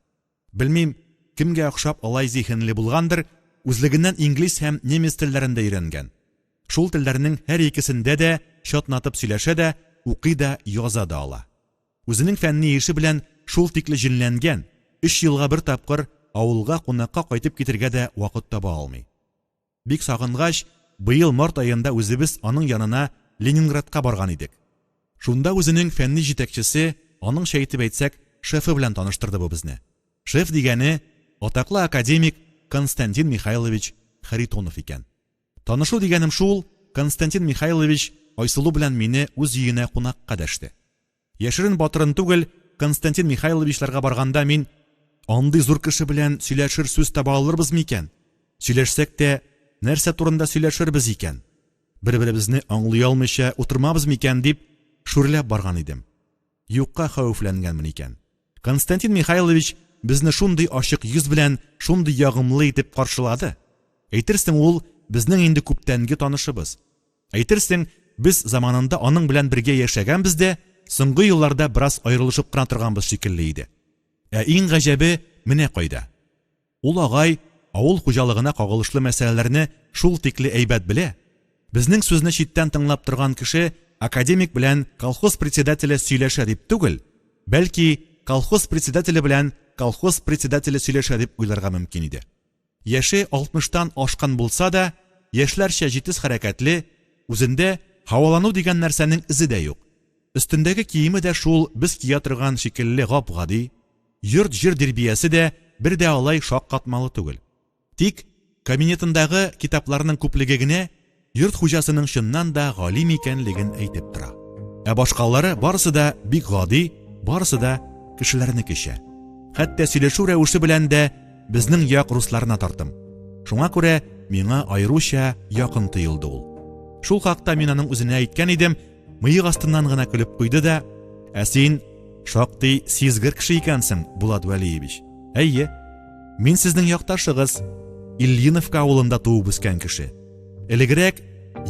Белмим, кемгә охшап алай зиһенле булгандыр, үзлегеннән инглиз һәм немец телләрен дә өйрәнгән. Шул телләрнең һәр икесендә дә чатнатып сөйләшә дә, укый да, яза да ала. Үзенең фәнни эше белән шул тикле җенләнгән, өч елга бер тапкыр авылга кунакка кайтып китергә дә вакыт таба алмый. Бик сагынгач, быел март аенда үзебез аның янына Ленинградка барган идек. Шунда үзенең фәнни җитәкчесе, аныңча итеп әйтсәк, шефы белән таныштырды бу безне. Шеф дигәне, атаклы академик Константин Михайлович Харитонов икән. Танышу дигәнем шул, Константин Михайлович Айсылу белән мине үз өенә кунакка дәште. Яшерен-батырын түгел, Константин Михайловичларга барганда мин, Андый зур кеше белән сөйләшер сүз таба алырбыз микән? Сөйләшсәк тә, нәрсә турында сөйләшербез икән? Бер-беребезне аңлый алмыйча утырмабыз микән, дип шүрләп барган идем. Юкка хәвефләнгәнмен икән. Константин Михайлович безне шундый ачык йөз белән, шундый ягымлы итеп каршылады. Әйтерсең, ул безнең инде күптәнге танышыбыз. Әйтерсең, без заманында аның белән бергә яшәгәнбез дә, соңгы елларда бераз аерылышып кына торганбыз шикелле иде. Ә иң гаҗәбе менә кайда. Ул агай авыл хуҗалыгына кагылышлы мәсьәләләрне шул тикле әйбәт белә, безнең сүзне читтән тыңлап торган кеше академик белән колхоз председателе сөйләшә дип түгел, бәлки колхоз председателе белән колхоз председателе сөйләшә дип уйларга мөмкин иде. Яше алтмыштан ашкан булса да, яшьләрчә җитез хәрәкәтле, үзендә һавалану дигән нәрсәнең эзе дә юк. Өстендәге киеме дә шул без кия торган шикелле гап-гади, йорт-җир дирбиясе дә бер дә алай шаккатмалы түгел. Тик кабинетындагы китапларның күплеге генә йорт хуҗасының чыннан да галим икәнлеген әйтеп тора. Ә башкалары барысы да бик гади, барысы да кешеләрнекечә. Хәтта сөйләшү рәвеше белән дә безнең як русларына тартым. Шуңа күрә миңа аеруча якын тоелды ул. Шул хакта мин аның үзенә әйткән идем, мыек астыннан гына көлеп куйды да, Ә син шактый сизгер кеше икәнсең, Булат Вәлиевич. Әйе, мин сезнең якташыгыз, Ильиновка авылында туып үскән кеше. Элегрәк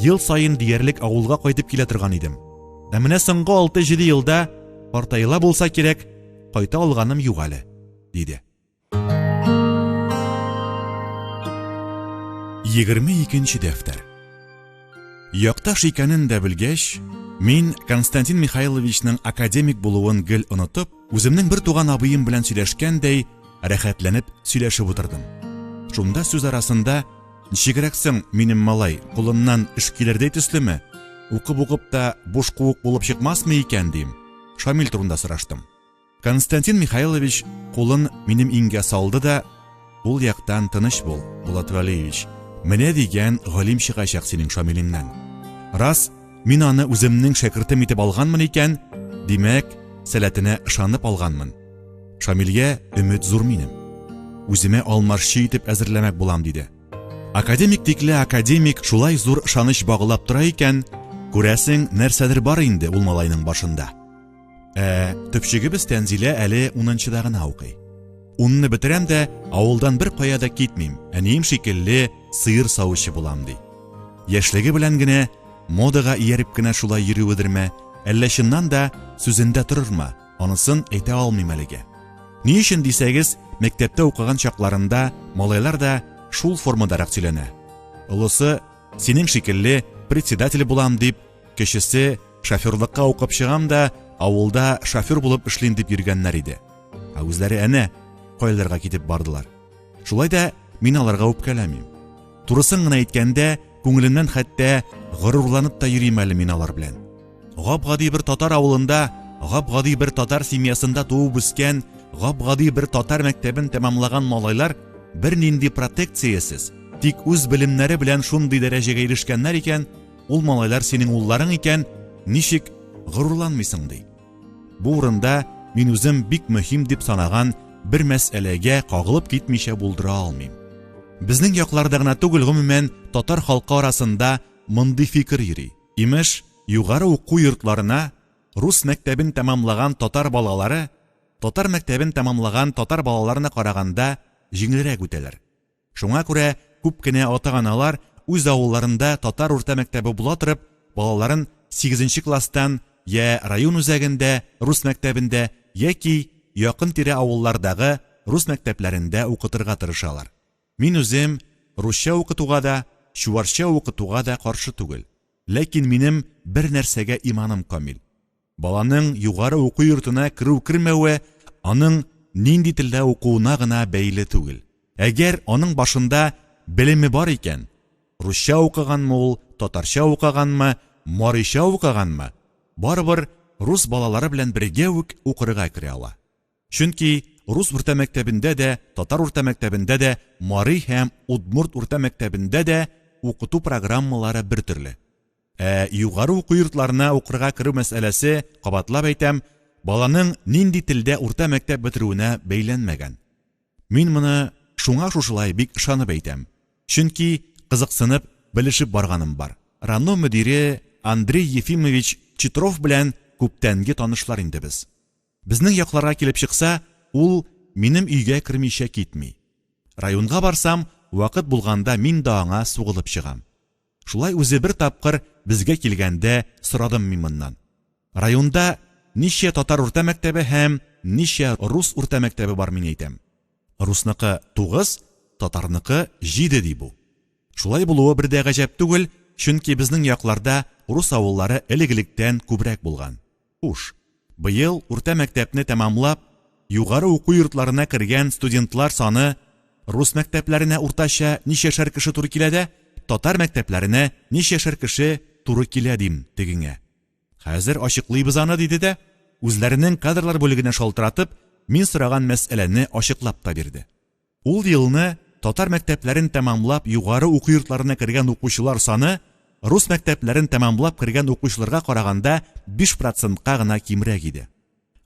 ел саен диярлек авылга кайтып килә торган идем. Ә менә соңгы 6-7 елда картаела булса кирәк, кайта алганым юк әле, диде. 22 дәфтәр. Якташ икәнен дә белгәч, мин Константин Михайловичның академик булуын гел онытып, үземнең бер туган абыем белән сөйләшкәндәй, рәхәтләнеп сөйләшеп утырдым. Шунда сүз арасында, ничегрәк соң минем малай, кулыннан эш килердәй төслеме? Укып-укып та буш куык булып чыкмасмы икән, дим. Шамил турында сораштым. Константин Михайлович кулын минем иңгә салды да, Ул яктан тыныч бул, Булат Вәлиевич, менә дигән галим чыгачак синең Шамилеңнән. Рас, мин аны үземнең шәкертем итеп алганмын икән, димәк, сәләтенә ышанып алганмын. Шамилгә өмет зур минем. Үземә алмашчы итеп әзерләмәк булам, диде. Академик тикле академик шулай зур ышаныч баглап тора икән, күрәсең, нәрсәдер бар инде ул малайның башында. Ә төпчегебез Тәнзилә әле унынчыда гына укый. Унны бетерәм дә, авылдан бер кая да китмим, әнием шикелле сыер савучы булам, ди. Яшьлеге белән генә, модага ияреп кенә шулай йөрүедерме, әллә чыннан да сүзендә торырмы, анысын әйтә алмыйм әлегә. Ни өчен дисәгез, мәктәптә укыган чакларында малайлар да шул формадарак сөйләнә. Олысы, синең шикелле председатель булам дип, кечесе, Шоферлыкка укып чыгам да, авылда шофер булып эшлим дип йөргәннәр иде. Ә үзләре әнә кайларга китеп бардылар. Шулай да мин аларга үпкәләмим. Турысын гына әйткәндә, күңелемнән хәтта горурланып та йөрим әле мин алар белән. Гап-гади бер татар авылында, гап-гади бер татар семьясында туып үскән, гап-гади бер татар мәктәбен тәмамлаган малайлар бернинди протекциясез, тик үз белемнәре белән шундый дәрәҗәгә ирешкәннәр икән, Ул малайлар синең улларың икән, ничек горурланмыйсың ди. Бу урында мин үзем бик мөһим дип санаган бер мәсьәләгә кагылып китмичә булдыра алмыйм. Безнең якларда гына түгел, гомумән, татар халкы арасында мондый фикер йөри. Имеш, югары уку йортларына рус мәктәбен тәмамлаган татар балалары татар мәктәбен тәмамлаган татар балаларына караганда җиңелрәк үтәләр. Шуңа күрә күп кенә ата-аналар үз авылларында татар урта мәктәбе була торып, балаларын сигезенче класстан йә район үзәгендә рус мәктәбендә яки якын-тирә авыллардагы рус мәктәпләрендә укытырга тырышалар. Мин үзем русча укытуга да, чуарча укытуга да каршы түгел. Ләкин минем бер нәрсәгә иманым камил. Баланың югары уку йортына керү-кермәве аның нинди телдә укуына гына бәйле түгел. Әгәр аның башында белеме бар икән, русча укыганмы ул, татарча укыганмы, марича укыганмы, барыбер рус балалары белән бергә үк укырга керә ала. Чөнки рус урта мәктәбендә дә, татар урта мәктәбендә дә, мари һәм удмурт урта мәктәбендә дә укыту программалары бер төрле. Ә югары уку йортларына укырга керү мәсьәләсе, кабатлап әйтәм, баланың нинди телдә урта мәктәп бетерүенә бәйләнмәгән. Мин моны шуңа шушылай бик ышанып әйтәм. Чөнки кызыксынып, белешеп барганым бар. РАНО мөдире Андрей Ефимович Читров белән күптәнге танышлар инде без. Безнең якларга килеп чыкса, ул минем өйгә кермичә китми. Районга барсам, вакыт булганда мин дә аңа сугылып чыгам. Шулай үзе бер тапкыр безгә килгәндә сорадым мин моннан. Районда ничә татар урта мәктәбе һәм ничә рус урта мәктәбе бар, мин әйтәм. Русныкы тугыз, татарныкы җиде, ди бу. Шулай булуы бер дә гаҗәп түгел, чөнки безнең якларда рус авыллары элек-электән күбрәк булган. Хуш. Быел урта мәктәпне тәмамлап, югары уку йортларына кергән студентлар саны рус мәктәпләренә уртача ничәшәр кеше туры килә дә, татар мәктәпләренә ничәшәр кеше туры килә дим тегеңә. Хәзер ачыклыйбыз аны, диде дә, үзләренең кадрлар бүлегенә шалтыратып, мин сораган мәсьәләне ачыклап та бирде. Ул елны татар мәктәпләрен тәмамлап югары уку йортларына кергән укучылар саны рус мәктәпләрен тәмамлап кергән укучыларга караганда 5 процентка гына кимрәк иде.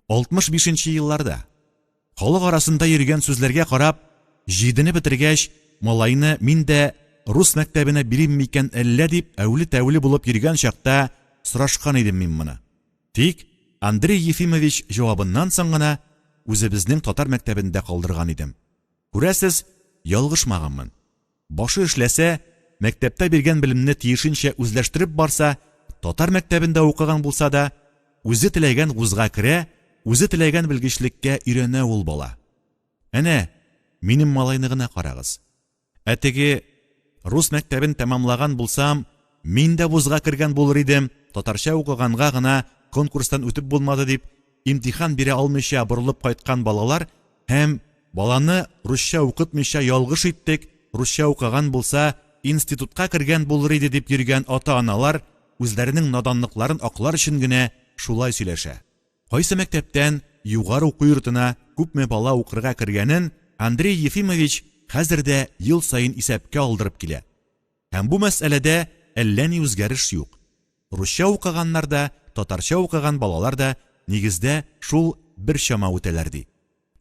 65 нче елларда. Халык арасында йөргән сүзләргә карап, җидене бетергәч, малайны мин дә рус мәктәбенә бирим микән әллә дип әүле-тәүле булып йөргән чакта сорашкан идем мин моны. Тик Андрей Ефимович җавабыннан соң гына үзебезнең татар мәктәбендә калдырган идем. Күрәсез, ялгышмаганмын. Башы эшләсә, мәктәптә биргән белемне тиешенчә үзләштереп барса, татар мәктәбендә укыган булса да, үзе теләгән вузга керә, үзе теләгән белгечлеккә өйрәнә ул бала. Әнә, минем малайны гына карагыз. Ә теге рус мәктәбен тәмамлаган булсам, мин дә вузга кергән булыр идем, татарча укыганга гына конкурстан үтеп булмады дип, имтихан бирә алмыйча борылып кайткан балалар һәм баланы русча укытмыйча ялгыш иттек, русча укыган булса, институтка кергән булыр иде дип йөргән ата-аналар үзләренең наданлыкларын аклар өчен генә шулай сөйләшә. Кайсы мәктәптән югары уку йортына күпме бала укырга кергәнен Андрей Ефимович хәзер дә ел саен исәпкә алдырып килә. Һәм бу мәсьәләдә әллә ни үзгәреш юк. Русча укыганнар да, татарча укыган балалар да нигездә шул бер чама үтәләр, ди.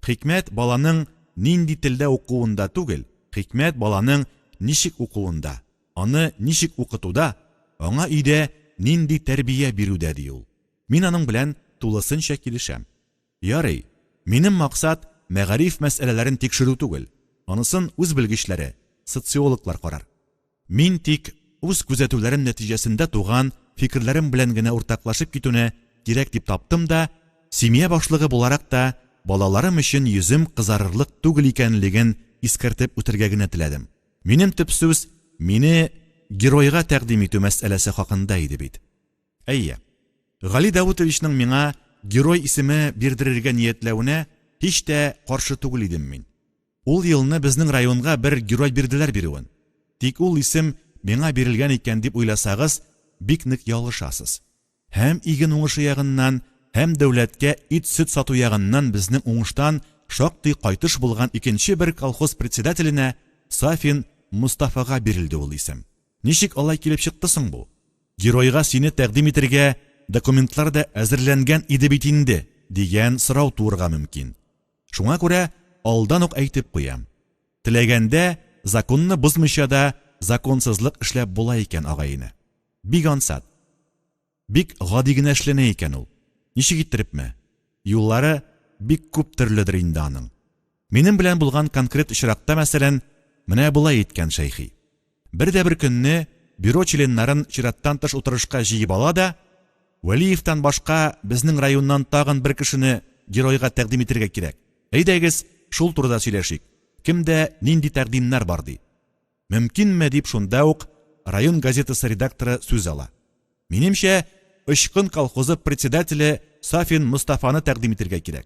Хикмәт баланың нинди телдә укуында түгел, хикмәт баланың ничек укуында, аны ничек укытуда, аңа өйдә нинди тәрбия бирүдә, ди ул. Мин аның белән тулысынча килешәм. Ярый, минем максат мәгариф мәсьәләләрен тикшерү түгел, анысын үз белгечләре, социологлар карар. Мин тик үз күзәтүләрем нәтиҗәсендә туган фикерләрем белән генә уртаклашып китүне кирәк дип таптым да, семья башлыгы буларак та балаларым өчен йөзем кызарырлык түгел икәнлеген искәртеп үтәргә генә теләдем. Минем төп сүз мине геройга тәкъдим итү мәсьәләсе хакында иде бит. Әйе, Гали Даутовичның миңа Герой исеме бирдерергә ниятләвенә һич тә каршы түгел идем мин. Ул елны безнең районга бер Герой бирделәр бирүен. Тик ул исем миңа бирелгән икән дип уйласагыз, бик нык ялгышасыз. Һәм иген уңышы ягыннан, һәм дәүләткә ит-сөт сату ягыннан безнең уңыштан шактый кайтыш булган икенче бер колхоз председателенә Сафин Мостафага бирелде ул исем. Ничек алай килеп чыкты соң бу? Геройга сине тәкъдим итергә документлар да әзерләнгән иде бит инде, дигән сорау туырга мөмкин. Шуңа күрә алдан ук әйтеп куям. Теләгәндә законны бозмыйча да законсызлык эшләп була икән, агай-эне. Бик ансат. Бик гади генә эшләнә икән ул. Ничек иттерепме? Юллары бик күп төрледер инде аның. Минем белән булган конкрет очракта, мәсәлән, менә болай иткән Шәйхи. Бер дә бер көнне бюро членнарын чираттан тыш утырышка җыеп ала да, Вәлиевтан башка безнең районнан тагын бер кешене геройга тәкъдим итергә кирәк. Әйдәгез, шул турыда сөйләшик. Кемдә нинди тәкъдимнәр бар, ди. Мөмкинме, дип шунда ук район газетасы редакторы сүз ала. Минемчә, Очкын колхозы председателе Сафин Мостафаны тәкъдим итергә кирәк.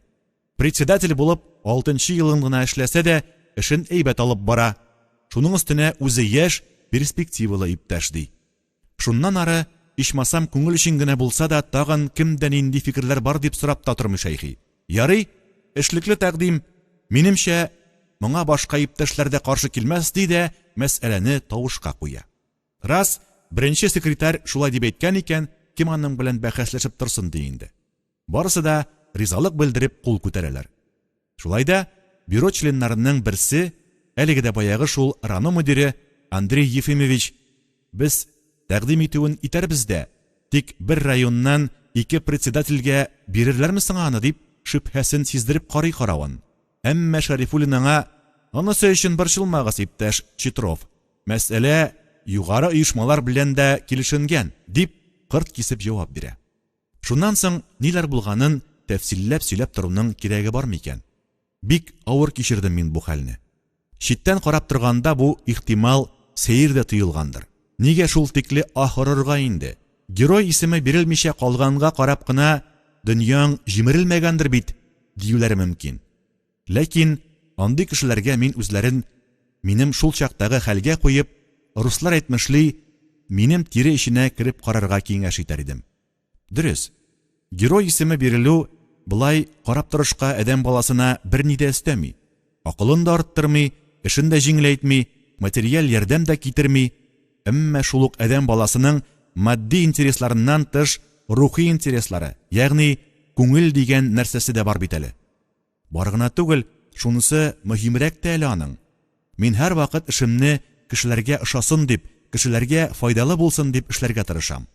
Председатель булып алтынчы елын гына эшләсә дә, эшен әйбәт алып бара. Шуның өстенә үзе яшь, перспективалы иптәш, ди. Шуннан ары, ичмасам күңел өчен генә булса да, тагын кемдә нинди фикерләр бар дип сорап та тормый Шәйхи. Ярый, эшлекле тәкъдим. Минемчә, моңа башка иптәшләр дә каршы килмәс, ди дә мәсьәләне тавышка куя. Рас, беренче секретарь шулай дип әйткән икән, кем аның белән бәхәсләшеп торсын ди инде. Барысы да ризалык белдереп кул күтәрәләр. Шулай да бюро членнарының берсе, әлеге дә баягы шул РАНО мөдире Андрей Ефимович, Без тәкъдим итүен итәрбез дә, тик бер районнан ике председательгә бирерләрме соң аны, дип шөбһәсен сиздереп карый каравын. Әмма Шәрифуллин аңа, Анысы өчен борчылмагыз, иптәш Читров, мәсьәлә югары оешмалар белән дә килешенгән, дип кырт кисеп җавап бирә. Шуннан соң ниләр булганын тәфсилләп сөйләп торуның кирәге бар микән? Бик авыр кичердем мин бу хәлне. Читтән карап торганда бу, ихтимал, сәер дә тоелгандыр. Нигә шул тикле аһ орырга инде? Герой исеме бирелмичә калганга карап кына дөньяң җимерелмәгәндер бит, диюләре мөмкин. Ләкин андый кешеләргә мин үзләрен минем шул чактагы хәлгә куеп, руслар әйтмешли, минем тире эченә кереп карарга киңәш итәр идем. Дөрес, герой исеме бирелү болай карап торышка адәм баласына берни дә өстәми. Акылын да арттырмый, эшен дә җиңеләйтми, материаль ярдәм дә китерми. Әмма шул ук адәм баласының матди интересларыннан тыш рухи интереслары, ягъни күңел дигән нәрсәсе дә бар бит әле. Бар гына түгел, шунысы мөһимрәк тә әле аның. Мин һәрвакыт эшемне кешеләргә ошасын дип, кешеләргә файдалы булсын дип эшләргә тырышам.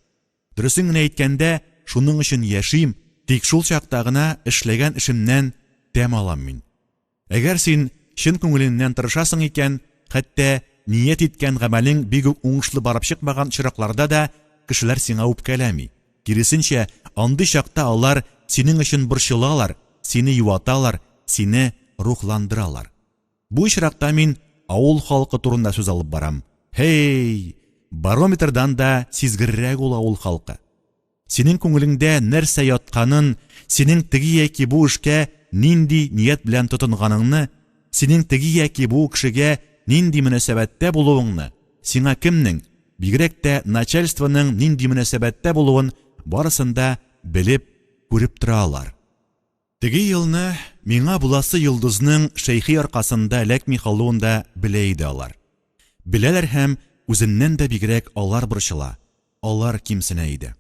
Дөресен генә әйткәндә, шуның өчен яшим, тик шул чакта гына эшләгән эшемнән тәм алам мин. Әгәр син чын күңелеңнән тырышасың икән, хәтта ният иткән гамәлең бик үк уңышлы барып чыкмаган очракларда да кешеләр сиңа үпкәләми. Киресенчә, андый чакта алар синең өчен борчылалар, сине юаталар, сине рухландыралар. Бу очракта мин авыл халкы турында сүз алып барам. Һей! Барометрдан да сизгеррәк ул авыл халкы. Синең күңелеңдә нәрсә ятканын, синең теге яки бу эшкә нинди ният белән тотынганыңны, синең теге яки бу кешегә нинди мөнәсәбәттә булуыңны, сиңа кемнең, бигрәк тә начальствоның нинди мөнәсәбәттә булуын барысын да белеп, күреп тора алар. Теге елны миңа буласы йолдызның Шәйхи аркасында эләкми калуын да белә иде алар. Беләләр һәм үземнән дә бигрәк алар борчыла, алар кимсенә иде.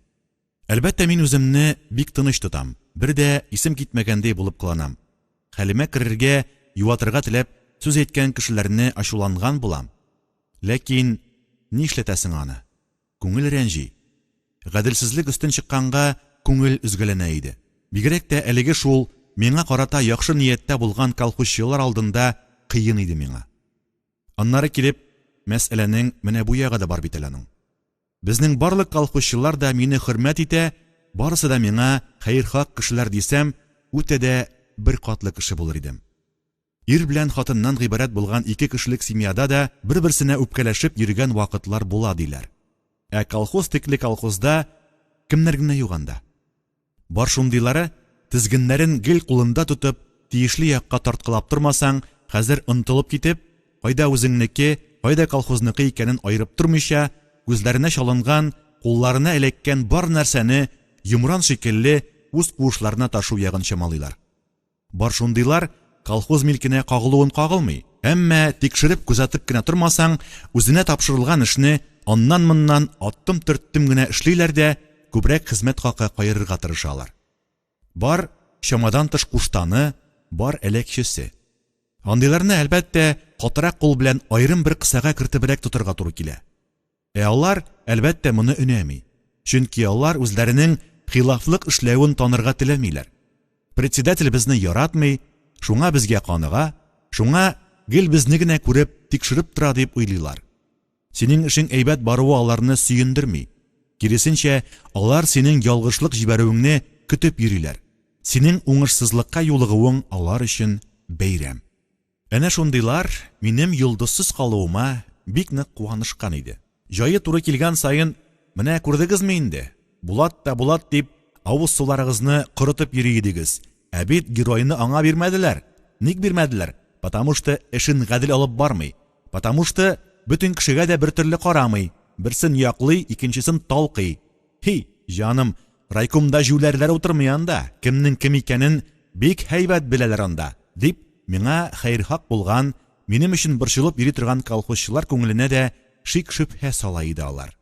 Әлбәттә, мин үземне бик тыныч тотам, бер дә исем китмәгәндәй булып кыланам. Хәлемә керергә, юатырга теләп сүз әйткән кешеләрне ачуланган булам. Ләкин нишләтәсең аны? Күңел рәнҗи. Гаделсезлек өстен чыкканга күңел өзгәләнә иде. Бигрәк тә әлеге шул миңа карата яхшы нияттә булган колхозчылар алдында кыен иде миңа. Аннары килеп, мәсьәләнең менә бу ягы да бар бит әле аның. Безнең барлык колхозчылар да мине хөрмәт итә, барысы да миңа хәерхак кешеләр дисәм, үтә дә беркатлы кеше булыр идем. Ир белән хатыннан гыйбарәт булган ике кешелек семьяда да бер-берсенә үпкәләшеп йөргән вакытлар була, диләр. Ә колхоз тикле колхозда кемнәр генә юк анда. Бар шундыйлары, тезгеннәрен гел кулында тотып, тиешле якка тарткалап тормасаң, хәзер онытылып китеп, кайда үзеңнеке, кайда колхозныкы икәнен аерып тормыйча, күзләренә чалынган, кулларына эләккән бар нәрсәне йомран шикелле үз куышларына ташу ягын чамалыйлар. Бар шундыйлар, колхоз милкенә кагылуын кагылмый, әмма тикшереп-күзәтеп кенә тормасаң, үзенә тапшырылган эшне аннан-моннан аттым-төрттем генә эшлиләр дә, күбрәк хезмәт хакы каерырга тырышалар. Бар чамадан тыш куштаны, бар әләкчесе. Андыйларны, әлбәттә, катырак кул белән аерым бер кысага кертебрәк тотарга туры килә. Ә алар, әлбәттә, моны өнәми. Чөнки алар үзләренең хилафлык эшләвен танырга теләмиләр. Председатель безне яратмый, шуңа безгә каныга, шуңа гел безне генә күреп, тикшереп тора дип уйлыйлар. Синең эшең әйбәт баруы аларны сөендерми. Киресенчә, алар синең ялгышлык җибәрүеңне көтеп йөриләр. Синең уңышсызлыкка юлыгуың алар өчен бәйрәм. Әнә шундыйлар минем йолдызсыз калуыма бик нык куанышкан иде. Җае туры килгән саен, Менә күрдегезме инде, Булат та Булат дип, авыз суларыгызны корытып йөри идегез, ә бит геройны аңа бирмәделәр. Ник бирмәделәр? Потому что эшен гадел алып бармый. Потому что бөтен кешегә дә бертөрле карамый, берсен яклый, икенчесен талкый. Һи, җаным, райкомда җүләрләр утырмый анда, кемнең кем икәнен бик һәйбәт беләләр анда, дип, миңа хәерхак булган, минем өчен борчылып йөри торган колхозчылар күңеленә дә шик-шөбһә сала иде алар.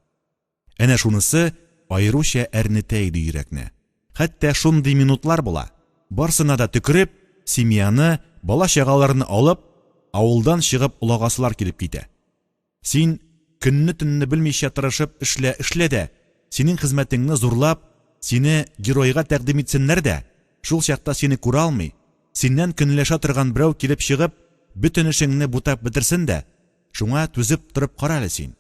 Әнә шунысы аеруча әрнетә иде йөрәкне. Хәтта шундый минутлар була, барсына да төкереп, семьяны, бала-чагаларны алып, авылдан чыгып олагасылар килеп китә. Син көнне-төнне белмичә тырышып эшлә, эшлә дә, синең хезмәтеңне зурлап, сине геройга тәкъдим итсеннәр дә, шул чакта сине күрә алмый, синнән көнләшә торган берәү килеп чыгып, бөтен эшеңне бутап бетерсен дә, шуңа түзеп торып кара әле син.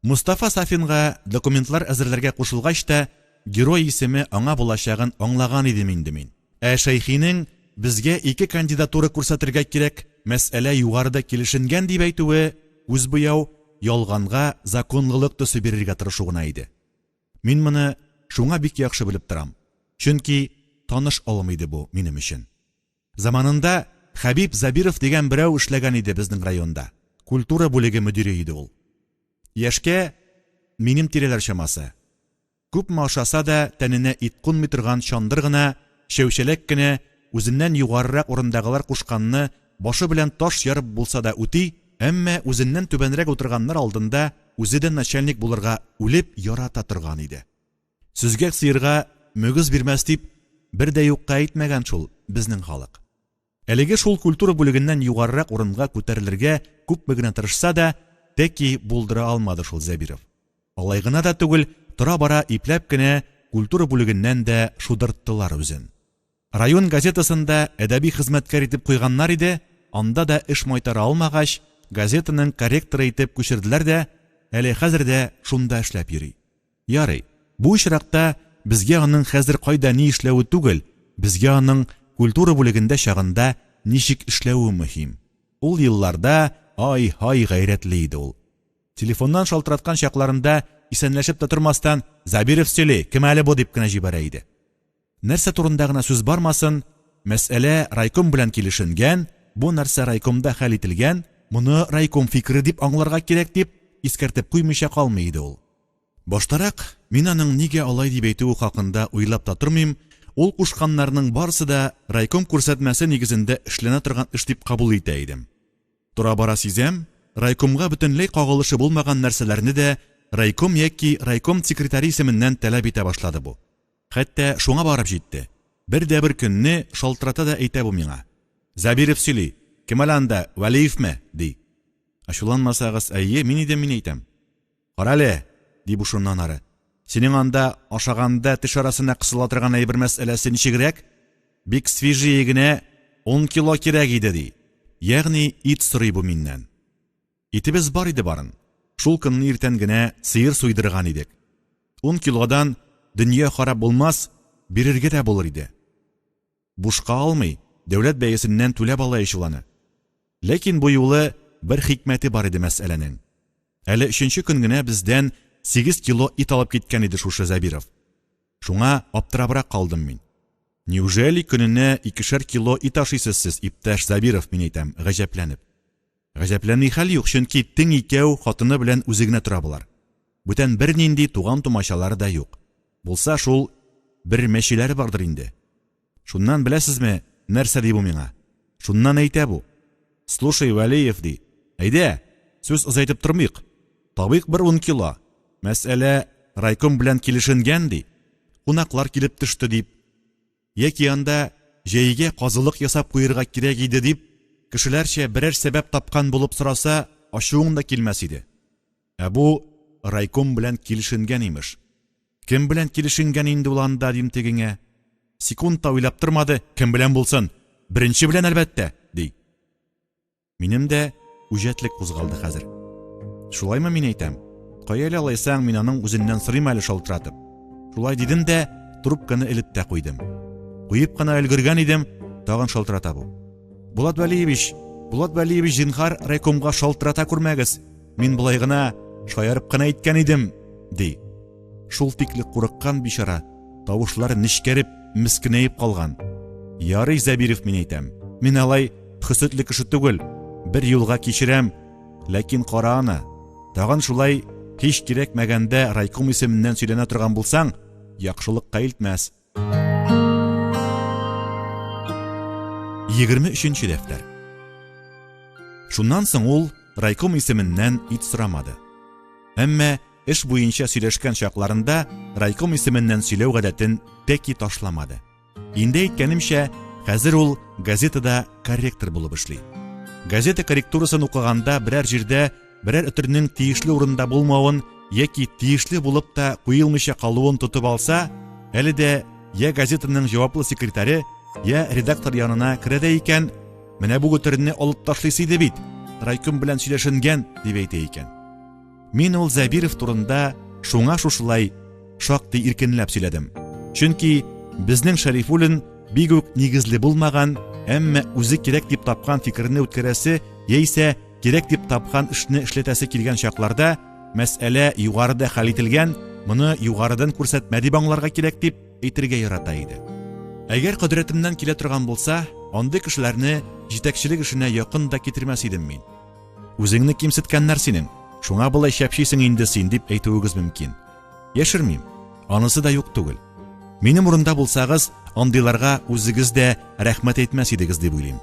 Мостафа Сафинга документлар әзерләргә кушылгач та, герой исеме аңа булачагын аңлаган идем инде мин. Ә Шәйхинең безгә ике кандидатура күрсәтергә кирәк, мәсьәлә югарыда килешенгән дип әйтүе күз буяу, ялганга законлылык төсе бирергә тырышу гына иде. Мин моны шуңа бик яхшы белеп торам, чөнки таныш алым иде бу минем өчен. Заманында Хәбиб Забиров дигән берәү эшләгән иде безнең районда. Культура бүлеге мөдире иде ул. Яшькә минем тирәләр чамасы. Күпме ашаса да тәненә ит кунмый торган чандыр гына, чәүчәләк кенә, үзеннән югарырак урындагылар кушканны башы белән таш ярып булса да үти, әмма үзеннән түбәнрәк утырганнар алдында үзе дә начальник булырга үлеп ярата торган иде. Сөзгәк сыерга мөгез бирмәс дип бер дә юкка әйтмәгән шул безнең халык. Әлеге шул культура бүлегеннән югарырак урынга күтәрелергә күпме генә тырышса да, тәки булдыра алмады шул Зәбиров. Алай гына да түгел, тора-бара ипләп кенә культура бүлегеннән дә шудырттылар үзен. Район газетасында әдәби хезмәткәр итеп куйганнар иде, анда да эш майтара алмагач, газетаның корректоры итеп күчерделәр дә, әле хәзер дә шунда эшләп йөри. Ярый, бу очракта безгә аның хәзер кайда ни эшләве түгел, безгә аның культура бүлегендә чагында ничек эшләве мөһим. Ул елларда ай-һай гайрәтле иде ул. Телефоннан шалтыраткан чакларында исәнләшеп тә тормастан, Зәбиров сөйли, кем әле бу дип кенә җибәрә иде. Нәрсә турында гына сүз бармасын, мәсьәлә райком белән килешенгән, бу нәрсә райкомда хәл ителгән, моны райком фикере дип аңларга кирәк дип искәртеп куймыйча калмый иде ул. Баштарак мин аның нигә алай дип әйтүе хакында уйлап та тормыйм, ул кушканнарның барысы да райком күрсәтмәсе нигезендә эшләнә торган эш дип кабул итә идем. Тора-бара сизәм, райкомга бөтенләй кагылышы булмаган нәрсәләрне дә райком яки райком секретаре исеменнән таләп итә башлады бу. Хәтта шуңа барып җитте, бер дә бер көнне шалтырата да әйтә бу миңа. Зәбиров сөйли, кем әле анда, Вәлиевме? ди. Ачуланмасагыз, әйе, мин идем, мин әйтәм. Карале, ди бу шуннан ары, синең анда ашаганда теш арасына кысыла торган әйбер мәсьәләсе ничегрәк? Бик свежие генә ун кило кирәк иде, ди. Ягъни ит сорый бу миннән. Итебез бар иде барын. Шул көнне иртән генә сыер суйдырган идек. Ун килодан дөнья харап булмас, бирергә дә булыр иде. Бушка алмый, дәүләт бәясеннән түләп ала ич ул аны. Ләкин бу юлы бер хикмәте бар иде мәсьәләнең. Әле өченче көн генә бездән 8 кило ит алып киткән иде шушы Зәбиров. Шуңа аптырабрак калдым мин. Неужели көненә икешәр кило ит ашыйсыз сез, иптәш Зәбиров, мин әйтәм, гаҗәпләнеп. Гаҗәпләнми хәл юк, чөнки тиң икәү хатыны белән үзе генә тора болар. Бүтән бернинди туган-тумачалары да юк. Булса, шул бер мәчеләре бардыр инде. Шуннан, беләсезме, нәрсә ди бу миңа? Шуннан әйтә бу. Слушай, Вәлиев, ди, әйдә, сүз озайтып тормыйк. Табыйк бер ун кило. Мәсьәлә райком белән килешенгән, ди. Кунаклар килеп төште, дип. Яки анда җәйгә казылык ясап куерга кирәк иде дип, кешеләрчә берәр сәбәп тапкан булып сораса, ачуың да килмәс иде. Ә бу райком белән килешенгән, имеш. Кем белән килешенгән инде ул анда, дим тегеңә. Секунд та уйлап тормады, кем белән булсын, беренче белән, әлбәттә, ди. Минем дә үҗәтлек кузгалды хәзер. Шулаймы мин әйтәм? Кая әле алайсаң, мин аның үзеннән сорыйм әле шалтыратып. Шулай дидем дә, трубканы элеп тә куйдым. Куеп кына өлгергән идем, тагын шалтырата бу. Булат Вәлиевич, Булат Вәлиевич, зинһар, райкомга шалтырата күрмәгез. Мин болай гына шаярып кына әйткән идем, ди. Шул тикле курыккан бичара, тавышлары нечкәреп, мескенәеп калган. Ярый, Зәбиров, мин әйтәм. Мин алай хөсетле кеше түгел, бер юлга кичерәм, ләкин кара аны. Тагын шулай һич кирәкмәгәндә райком исеменнән сөйләнә торган булсаң, яхшылыкка илтмәс. 23 нче дәфтәр. Шуннан соң ул райком исеменнән ит сорамады. Әмма эш буенча сөйләшкән чакларында райком исеменнән сөйләү гадәтен тәки ташламады. Инде әйткәнемчә, хәзер ул газетада корректор булып эшли. Газета корректурасын укыганда берәр җирдә берәр өтернең тиешле урында булмавын яки тиешле булып та куелмыйча калуын тотып алса, әле дә я газетаның җаваплы секретаре, я редактор янына керә дә икән, менә бу өтерне алып ташлыйсы иде бит, райком белән сөйләшенгән, дип әйтә икән. Мин ул Зәбиров турында шуңа шушылай шактый иркенләп сөйләдем. Чөнки безнең Шәрифуллин бик үк нигезле булмаган, әмма үзе кирәк дип тапкан фикерне үткәрәсе яисә кирәк дип тапкан эшне эшләтәсе килгән чакларда мәсьәлә югарыда хәл ителгән, моны югарыдан күрсәтмә дип аңларга кирәк дип әйтергә ярата иде. Әгәр кодрәтемнән килә торган булса, андый кешеләрне җитәкчелек эшенә якын да китермәс идем мин. Үзеңне кимсеткәннәр синең, шуңа болай чәпчисең инде син, дип әйтүегез мөмкин. Яшермим, анысы да юк түгел. Минем урында булсагыз, андыйларга үзегез дә рәхмәт әйтмәс идегез дип уйлыйм.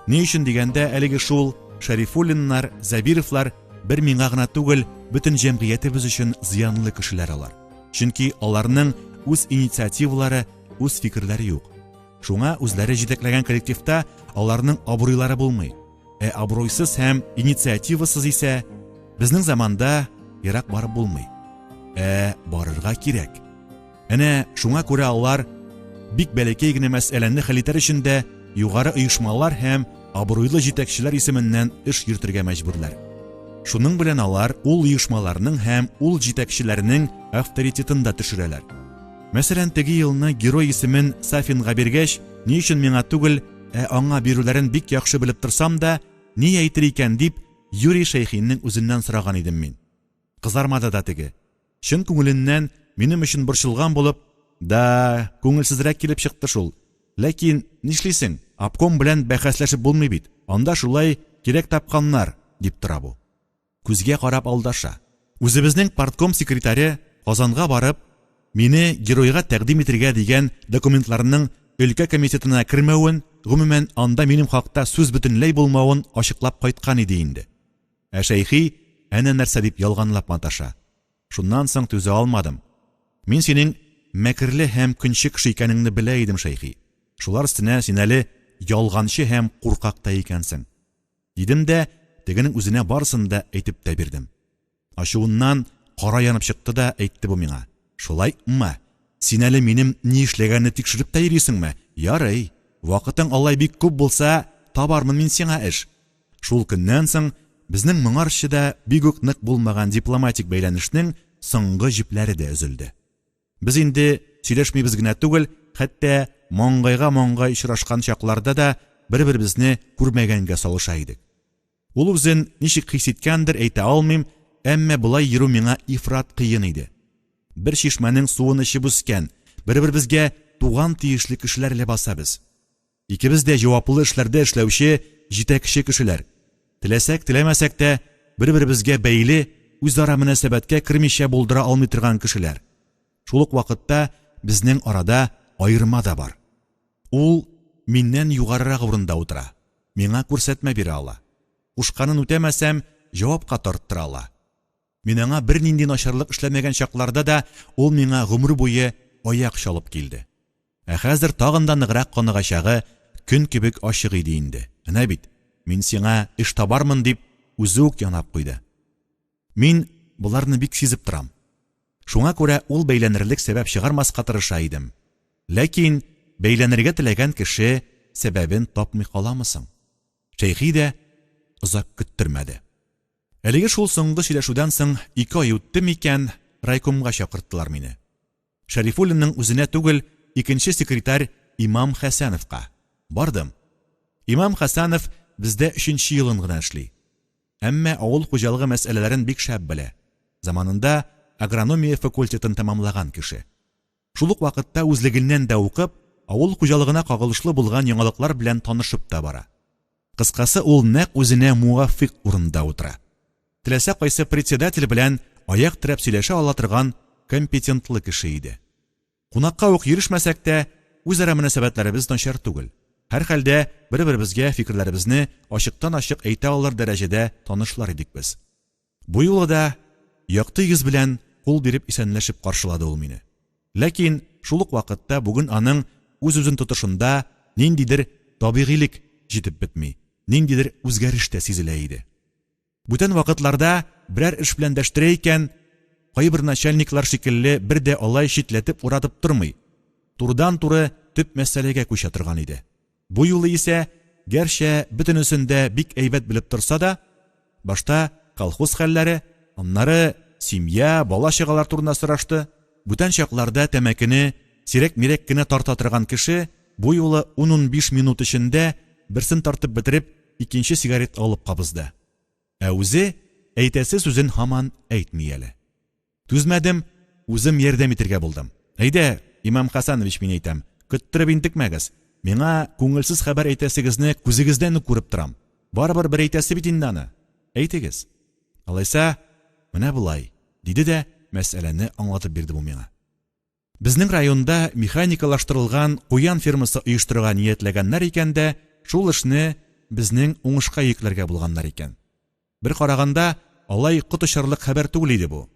Ни өчен дигәндә, әлеге шул Шәрифуллиннар, Зәбировлар бер миңа гына түгел, бөтен җәмгыятебез өчен зыянлы кешеләр алар. Чөнки аларның үз инициативалары, үз фикерләре юк. Шуңа үзләре җитәкләгән коллективта аларның абруйлары булмый. Ә абруйсыз һәм инициативасыз исә безнең заманда ерак барып булмый. Ә барырга кирәк. Әнә шуңа күрә алар бик бәләкәй генә мәсьәләне хәл итәр өчен дә югары оешмалар һәм абруйлы җитәкчеләр исеменнән эш йөртергә мәҗбүрләр. Шуның белән алар ул оешмаларның һәм ул җитәкчеләрнең авторитетын да төшерәләр. Мәсәлән, теге елны герой исемен Сафинга биргәч, ни өчен миңа түгел, Ә аңа бирүләрен бик яхшы белеп торсам да, ни әйтер икән дип, Юрий Шәйхиннең үзеннән сораган идем мин. Кызармады да теге. Чын күңеленнән минем өчен борчылган булып, Да, күңелсезрәк килеп чыкты шул. Ләкин, нишлисең, обком белән бәхәсләшеп булмый бит, анда шулай кирәк тапканнар, дип тора бу. Күзгә карап алдаша. Үзебезнең партком секретаре Казанга барып, мине геройга тәкъдим итергә дигән документларның өлкә комитетына кермәвен, гомумән, анда минем хакта сүз бөтенләй булмавын ачыклап кайткан иде инде. Ә Шәйхи әнә нәрсә дип ялганлап маташа. Шуннан соң түзә алмадым. Мин синең мәкерле һәм көнче кеше икәнеңне белә идем, Шәйхи. Шулар өстенә син әле ялганчы һәм куркак та икәнсең. Дидем дә, тегенең үзенә барысын да әйтеп тә бирдем. Ачуыннан кара янып чыкты да әйтте бу миңа, Шулаймы? Син әле минем ни эшләгәнне тикшереп тә йөрисеңме? Ярый, вакытың алай бик күп булса, табармын мин сиңа эш. Шул көннән соң безнең моңарчы да бик үк нык булмаган дипломатик бәйләнешнең соңгы җепләре дә өзелде. Без инде сөйләшмибез генә түгел, хәтта маңгайга-маңгай очрашкан чакларда да бер-беребезне күрмәгәнгә салыша идек. Ул үзен ничек хис иткәндер, әйтә алмыйм, әмма болай йөрү миңа ифрат кыен иде. Бер чишмәнең суын эчеп үскән, бер-беребезгә туган тиешле кешеләр ләбаса без. Икебез дә җаваплы эшләрдә эшләүче җитәкче кешеләр. Теләсәк-теләмәсәк тә, бер-беребезгә бәйле, үзара мөнәсәбәткә кермичә булдыра алмый торган кешеләр. Шул ук вакытта безнең арада аерма да бар. Ул миннән югарырак урында утыра, миңа күрсәтмә бирә ала. Кушканын үтәмәсәм, җавапка тарттыра ала. Мин аңа бернинди начарлык эшләмәгән чакларда да ул миңа гомер буе аяк чалып килде. Ә хәзер тагын да ныграк каныгачагы көн кебек ачык иде инде. Әнә бит, мин сиңа эш табармын, дип, үзе үк янап куйды. Мин боларны бик сизеп торам. Шуңа күрә ул бәйләнерлек сәбәп чыгармаска тырыша идем. Ләкин бәйләнергә теләгән кеше сәбәбен тапмый каламы соң? Шәйхи дә озак көттермәде. Әлеге шул соңгы сөйләшүдән соң ике ай үтте микән, райкомга чакырттылар мине. Шәрифуллинның үзенә түгел, икенче секретарь Имам Хәсәновка. Бардым. Имам Хәсәнов бездә өченче елын гына эшли. Әмма авыл хуҗалыгы мәсьәләләрен бик шәп белә. Заманында агрономия факультетын тәмамлаган кеше. Шул ук вакытта үзлегеннән дә укып, авыл хуҗалыгына кагылышлы булган яңалыклар белән танышып та бара. Кыскасы, ул нәкъ үзенә муафыйк урында утыра. Теләсә кайсы председатель белән аяк терәп сөйләшә ала торган компетентлы кеше иде. Кунакка ук йөрешмәсәк тә, үзара мөнәсәбәтләребез начар түгел. Һәрхәлдә, бер-беребезгә фикерләребезне ачыктан-ачык әйтә алыр дәрәҗәдә танышлар идек без. Бу юлы да якты йөз белән кул биреп исәнләшеп каршылады ул мине. Ләкин шул ук вакытта бүген аның үз-үзен тотышында ниндидер табигыйлек җитеп бетми, ниндидер үзгәреш тә сизелә иде. Бүтән вакытларда берәр эш белән дәштерә икән, кайбер начальниклар шикелле бер дә алай читләтеп-уратып тормый, турыдан-туры төп мәсьәләгә күчә торган иде. Бу юлы исә, гәрчә бөтенесен дә бик әйбәт белеп торса да, башта колхоз хәлләре, аннары семья, бала-чагалар турында сорашты. Бүтән чакларда тәмәкене сирәк-мирәк кенә тарта торган кеше бу юлы ун-унбиш минут эчендә берсен тартып бетереп, икенче сигарет алып кабызды. Ә үзе әйтәсе сүзен һаман әйтми әле. Түзмәдем, үзем ярдәм итергә булдым. Әйдә, Имам Хәсәнович, мин әйтәм, көттереп интекмәгез. Миңа күңелсез хәбәр әйтәсегезне күзегездән үк күреп торам. Барыбер бер әйтәсе бит инде аны. Әйтегез. Алайса, менә болай, диде дә мәсьәләне аңлатып бирде бу миңа. Безнең районда механикалаштырылган куян фермасы оештырырга ниятләгәннәр икән дә, шул эшне безнең уңышка йөкләргә булганнар икән. Бер караганда, алай кот очарлык хәбәр түгел иде бу.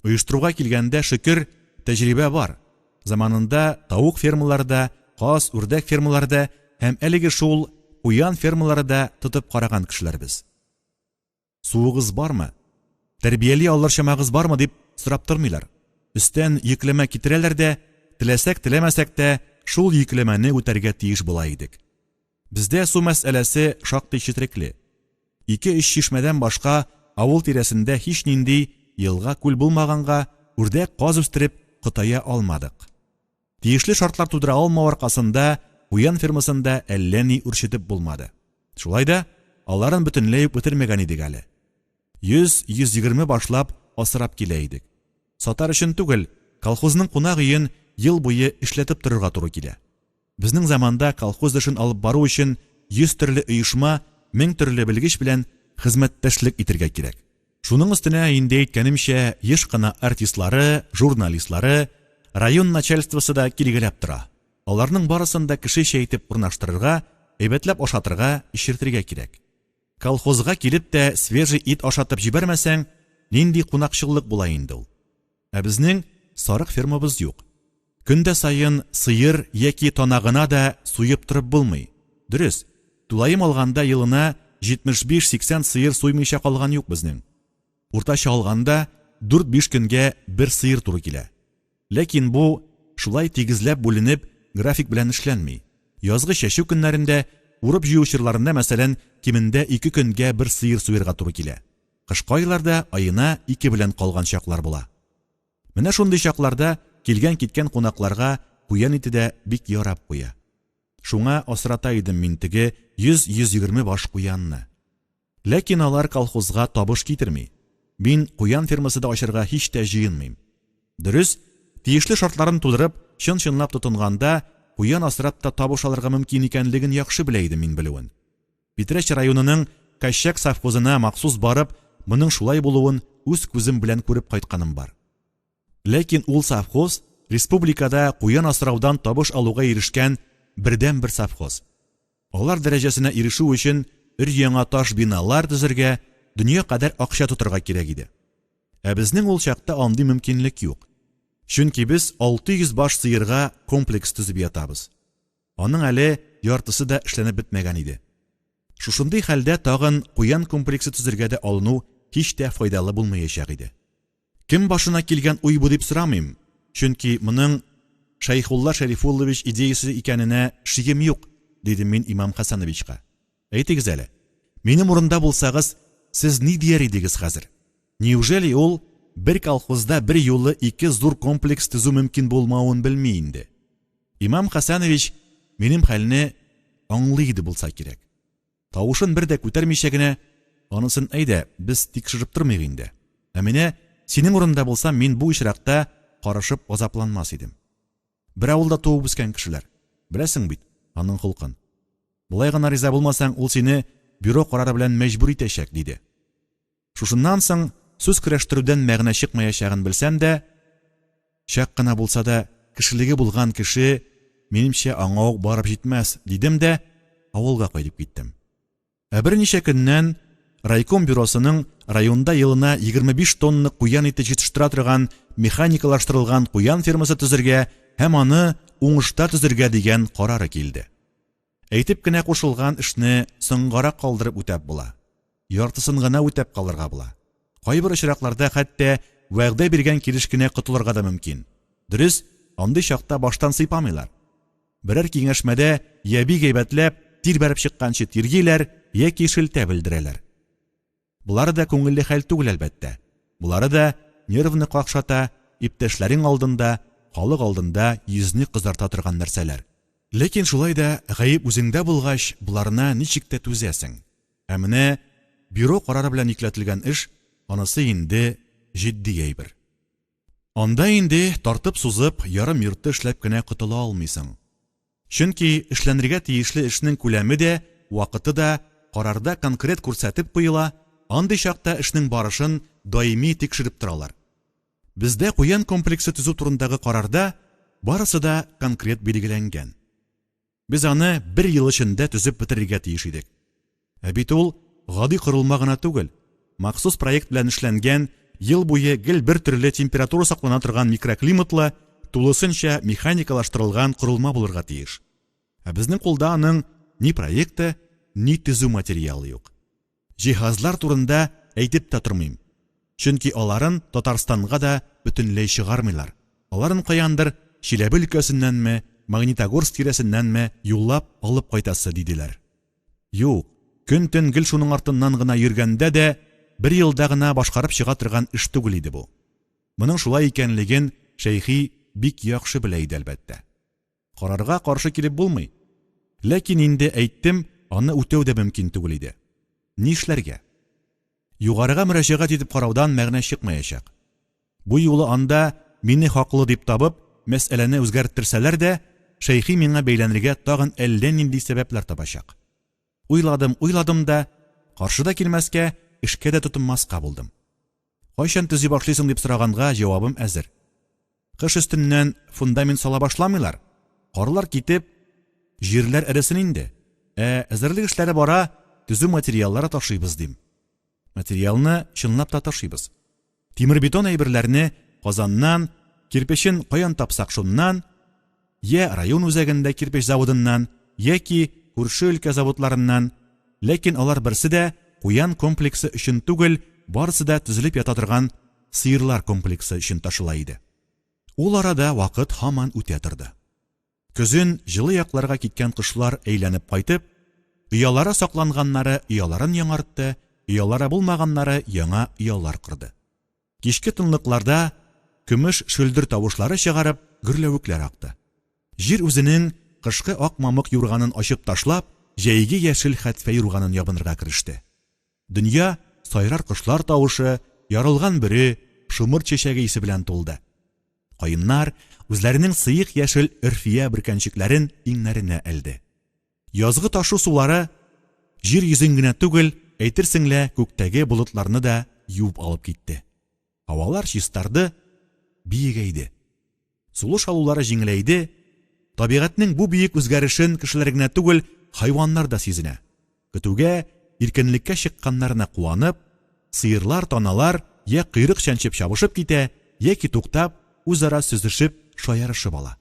Оештыруга килгәндә, шөкер, тәҗрибә бар. Заманында тавык фермалары да, каз, үрдәк фермалары да һәм әлеге шул куян фермалары да тотып караган кешеләр без. Суыгыз бармы? Тәрбияли алыр чамагыз бармы дип сорап тормыйлар. Өстән йөкләмә китерәләр дә, теләсәк-теләмәсәк тә, шул йөкләмәне үтәргә тиеш була идек. Бездә су мәсьәләсе шактый четерекле. Ике-өч чишмәдән башка авыл тирәсендә һичнинди елга-күл булмаганга, үрдәк-каз үстереп котая алмадык. Тиешле шартлар тудыра алмау аркасында куян фермасын да әллә ни үрчетеп булмады. Шулай да аларын бөтенләй үк бетермәгән идек әле. 100-120 башлап асрап килә идек. Сатар өчен түгел, колхозның кунак өен ел буе эшләтеп торырга туры килә. Безнең заманда колхоз эшен алып бару өчен 100 төрле оешма, 1000 төрле белгеч белән хезмәттәшлек итергә кирәк. Шуның өстенә, инде әйткәнемчә, еш кына артистлары, журналистлары, район начальствосы да килгәләп тора. Аларның барысын да кешечә итеп урнаштырырга, әйбәтләп ашатырга, эчертергә кирәк. Колхозга килеп тә свежий ит ашатып җибәрмәсәң, нинди кунакчыллык була инде ул? Ә безнең сарык фермабыз юк. Көн дә саен сыер яки тана гына да суеп торып булмый. Дөрес, тулаем алганда елына 75-80 сыер суймыйча калган юк безнең. Уртача алганда, дүрт-биш көнгә бер сыер туры килә. Ләкин бу шулай тигезләп бүленеп, график белән эшләнми. Язгы чәчү көннәрендә, урып-җыю чорларында, мәсәлән, кимендә ике көнгә бер сыер суерга туры килә. Кышкы айларда аена ике белән калган чаклар була. Менә шундый чакларда килгән-киткән кунакларга куян ите дә бик ярап куя. Шуңа асрата идем мин теге 100-120 баш куянны. Ләкин алар колхозга табыш китерми. Мин куян фермасы да ачарга һич тә җыенмыйм. Дөрес, тиешле шартларын тудырып, чын-чынлап тотынганда, куян асрап та табыш алырга мөмкин икәнлеген яхшы белә идем мин белүен. Питрәч районының Кощак совхозына махсус барып, моның шулай булуын үз күзем белән күреп кайтканым бар. Ләкин ул совхоз республикада куян асраудан табыш алуга ирешкән бердәнбер совхоз. Алар дәрәҗәсенә ирешү өчен өр-яңа таш биналар төзергә, дөнья кадәр акча тотырга кирәк иде. Ә безнең ул чакта андый мөмкинлек юк. Чөнки без 600 баш сыерга комплекс төзеп ятабыз. Аның әле яртысы да эшләнеп бетмәгән иде. Шушындый хәлдә тагын куян комплексы төзергә дә алыну һич тә файдалы булмаячак иде. Кем башына килгән уй бу дип сорамыйм, чөнки моның Шәйхулла Шәрифуллович идеясе икәненә шигем юк, дидем мин Имам Хәсәновичка. Әйтегез әле, минем урында булсагыз, сез ни дияр идегез хәзер? Неужели ул бер колхозда бер юлы ике зур комплекс төзү мөмкин булмавын белми инде? Имам Хәсәнович минем хәлне аңлый иде булса кирәк. Тавышын бер дә күтәрмичә генә, Анысын әйдә, без тикшереп тормыйк инде. Ә менә синең урында булсам, мин бу очракта карышып азапланмас идем. Бер авылда туып үскән кешеләр. Беләсең бит аның холкын. Болай гына риза булмасаң, ул сине бюро карары белән мәҗбүр итәчәк, диде. Шушыннан соң сүз көрәштерүдән мәгънә чыкмаячагын белсәм дә, чак кына булса да кешелеге булган кеше минемчә, аңа ук барып җитмәс, дидем дә авылга кайтып киттем. Ә берничә көннән райком бюросының районда елына 25 тонна куян ите җитештерә торган механикалаштырылган куян фермасы төзергә һәм аны уңышта төзергә дигән карары килде. Әйтеп кенә кушылган эшне соңгарак калдырып үтәп була. Яртысын гына үтәп калырга була. Кайбер очракларда хәтта вәгъдә биргән килеш кенә котылырга да мөмкин. Дөрес, андый чакта баштан сыйпамыйлар. Берәр киңәшмәдә йә бик әйбәтләп, тир бәреп чыкканчы тиргиләр, яки шелтә белдерәләр. Болары да күңелле хәл түгел, әлбәттә. Болары да нервны какшата, иптәшләрең алдында, халык алдында йөзне кызарта торган нәрсәләр. Ләкин шулай да гаеп үзеңдә булгач, боларына ничек тә түзәсең. Ә менә бюро карары белән йөкләтелгән эш, анысы инде җитди әйбер. Анда инде тартып-сузып, ярым-йорты эшләп кенә котыла алмыйсың. Чөнки эшләнергә тиешле эшнең күләме дә, вакыты да карарда конкрет күрсәтеп куела, андый чакта эшнең барышын даими тикшереп торалар. Бездә куян комплексы төзү турындагы карарда барысы да конкрет билгеләнгән. Без аны бер ел эчендә төзеп бетерергә тиеш идек. Ә бит ул гади корылма гына түгел, махсус проект белән эшләнгән, ел буе гел бер төрле температура саклана торган микроклиматлы, тулысынча механикалаштырылган корылма булырга тиеш. Ә безнең кулда аның ни проекты, ни төзү материалы юк. Җиһазлар турында әйтеп тә тормыйм. Чөнки аларын Татарстанга да бөтенләй чыгармыйлар. Аларын каяндыр, Чиләбе өлкәсеннәнме, Магнитогорск тирәсеннәнме юллап алып кайтасы, диделәр. Юк, көн-төн гел шуның артыннан гына йөргәндә дә бер елда гына башкарып чыга торган эш түгел иде бу. Моның шулай икәнлеген Шәйхи бик яхшы белә иде, әлбәттә. Карарга каршы килеп булмый. Ләкин инде әйттем, аны үтәү дә мөмкин түгел иде. Нишләргә? Югарыга мөрәҗәгать итеп караудан мәгънә чыкмаячак. Бу юлы анда мине хаклы дип табып, мәсьәләне үзгәрттерсәләр дә, Шәйхи миңа бәйләнергә тагын әллә нинди сәбәпләр табачак. Уйладым, уйладым да, каршы да килмәскә, эшкә дә тотынмаска булдым. Кайчан төзи башлыйсың дип сораганга җавабым әзер. Кыш өстеннән фундамент сала башламыйлар. Карлар китеп, җирләр эресен инде. Ә әзерлек эшләре бара, төзү материаллары ташыйбыз, дим. Материалны чынлап та ташыйбыз. Тимер-бетон әйберләрне Казаннан, кирпечен каян тапсак шуннан, йә район үзәгендә кирпеч заводыннан, яки күрше өлкә заводларыннан, ләкин алар берсе дә куян комплексы өчен түгел, барысы да төзелеп ята торган сыерлар комплексы өчен ташыла иде. Ул арада вакыт һаман үтә торды. Көзен җылы якларга киткән кошлар әйләнеп кайтып, оялары сакланганнары ояларын яңартты, оялары булмаганнары яңа оялар корды. Кичке тынлыкларда көмеш шөлдер тавышлары чыгарып, гөрләвекләр акты. Җир үзенең кышкы ак мамык юрганын ачып ташлап, җәйге яшел хәтфә юрганын ябынырга кереште. Дөнья сайрар кошлар тавышы, ярылган бөре, шомырт чәчәге исе белән тулды. Каеннар үзләренең сыек яшел өрфия бөркәнчекләрен иңнәренә элде. Язгы ташу сулары җир йөзен генә түгел, әйтерсең лә күктәге болытларны да юып алып китте. Һавалар чистарды, биегәйде. Сулыш алулары җиңеләйде. Табигатьнең бу бөек үзгәрешен кешеләр генә түгел, хайваннар да сизенә. Көтүгә, иркенлеккә чыкканнарына куанып, сыерлар, таналар йә койрык чәнчеп чабышып китә, яки туктап, үзара сөзешеп, шаярышып ала.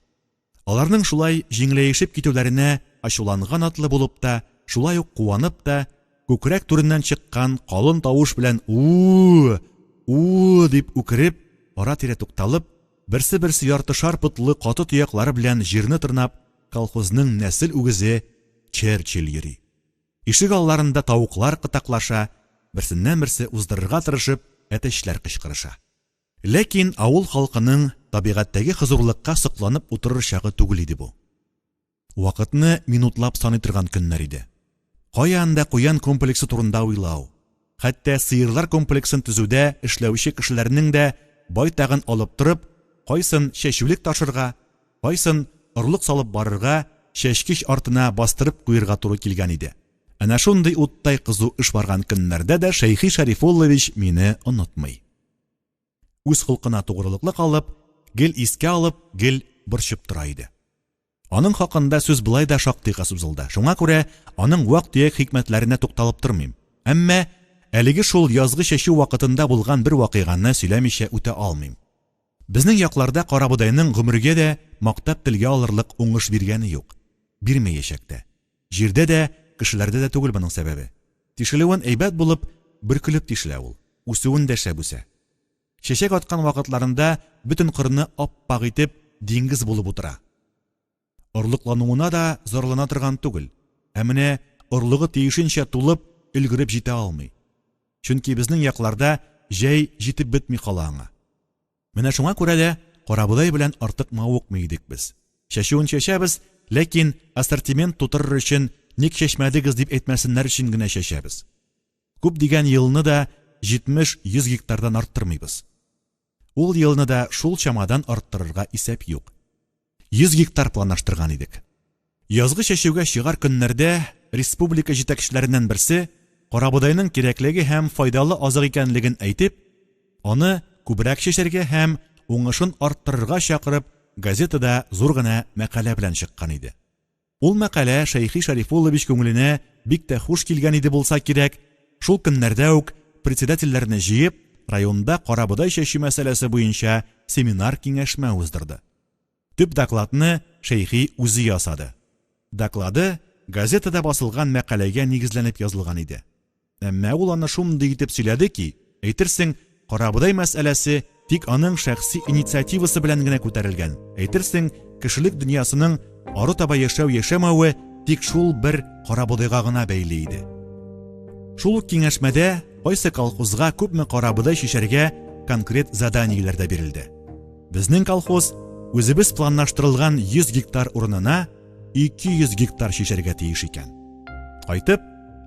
Аларның шулай җиңеләешеп китүләренә ачуланган атлы булып та, шулай ук куанып та, күкрәк түреннән чыккан калын тавыш белән у-у, у-у дип үкереп, ара-тирә тукталып, берсе-берсе яртышар потлы каты тояклары белән җирне тырнап, колхозның нәсел үгезе Черчилль йөри. Ишек алларында тавыклар кытаклаша, берсеннән-берсе уздырырга тырышып, әтәчләр кычкырыша. Ләкин авыл халкының табигатьтәге хозурлыкка сокланып утырыр чагы түгел иде бу. Вакытны минутлап саный торган көннәр иде. Кая анда куян комплексы турында уйлау? Хәтта сыерлар комплексын төзүдә эшләүче кешеләрнең дә байтагын алып торып, кайсын чәчүлек ташырга, кайсын орлык салып барырга чәчкеч артына бастырып куерга туры килгән иде. Әнә шундый уттай кызу эш барган көннәрдә дә Шәйхи Шәрифуллович мине онытмый. Үз холкына тугрылыклы калып, гел искә алып, гел борчып тора иде. Аның хакында сүз болай да шактыйга сузылды. Шуңа күрә аның вак-төяк хикмәтләренә тукталып тормыйм. Әмма әлеге шул язгы чәчү вакытында булган бер вакыйганы сөйләмичә үтә алмыйм. Безнең якларда карабодайның гомергә дә мактап телгә алырлык уңыш биргәне юк. Бирмәячәк тә. Җирдә дә, кешеләрдә дә түгел моның сәбәбе. Тишелүен әйбәт булып, бөркелеп тишелә ул. Үсүен дә шәп үсә. Чәчәк аткан вакытларында бөтен кырны ап-ак итеп, диңгез булып утыра. Орлыклануына да зарлана торган түгел. Ә менә орлыгы тиешенчә тулып, өлгереп җитә алмый. Чөнки безнең якларда җәй җитеп бетми кала аңа. Менә шуңа күрә дә карабодай белән артык мавыкмый идек без. Чәчүен чәчәбез, ләкин ассортимент тутырыр өчен ник чәчмәдегез дип әйтмәсеннәр өчен генә чәчәбез. Күп дигән елны да 70-100 гектардан арттырмыйбыз. Ул елны да шул чамадан арттырырга исәп юк. 100 гектар планлаштырган идек. Язгы чәчүгә чыгар көннәрдә республика җитәкчеләреннән берсе карабодайның кирәклеге һәм файдалы азык икәнлеген әйтеп, аны күбрәк чәчәргә һәм уңышын арттырырга чакырып газетада зур гына мәкалә белән чыккан иде. Ул мәкалә Шәйхи Шәрифуллович күңеленә бик тә хуш килгән иде булса кирәк, шул көннәрдә үк председательләрне җыеп, районда карабодай чәчү мәсьәләсе буенча семинар-киңәшмә уздырды. Төп докладны Шәйхи үзе ясады. Доклады газетада басылган мәкаләгә нигезләнеп язылган иде. Әмма ул аны шундый итеп сөйләде ки, әйтерсең, карабодай мәсьәләсе тик аның шәхси инициативасы белән генә күтәрелгән, әйтерсең, кешелек дөньясының ары таба яшәү-яшәмәве тик шул бер карабодайга гына бәйле иде. Шул ук киңәшмәдә кайсы колхозга күпме карабодай чишәргә конкрет заданиеләр дә бирелде. Безнең колхоз үзебез планлаштырылган 100 гектар урынына 200 гектар чишәргә тиеш икән. Кайтып,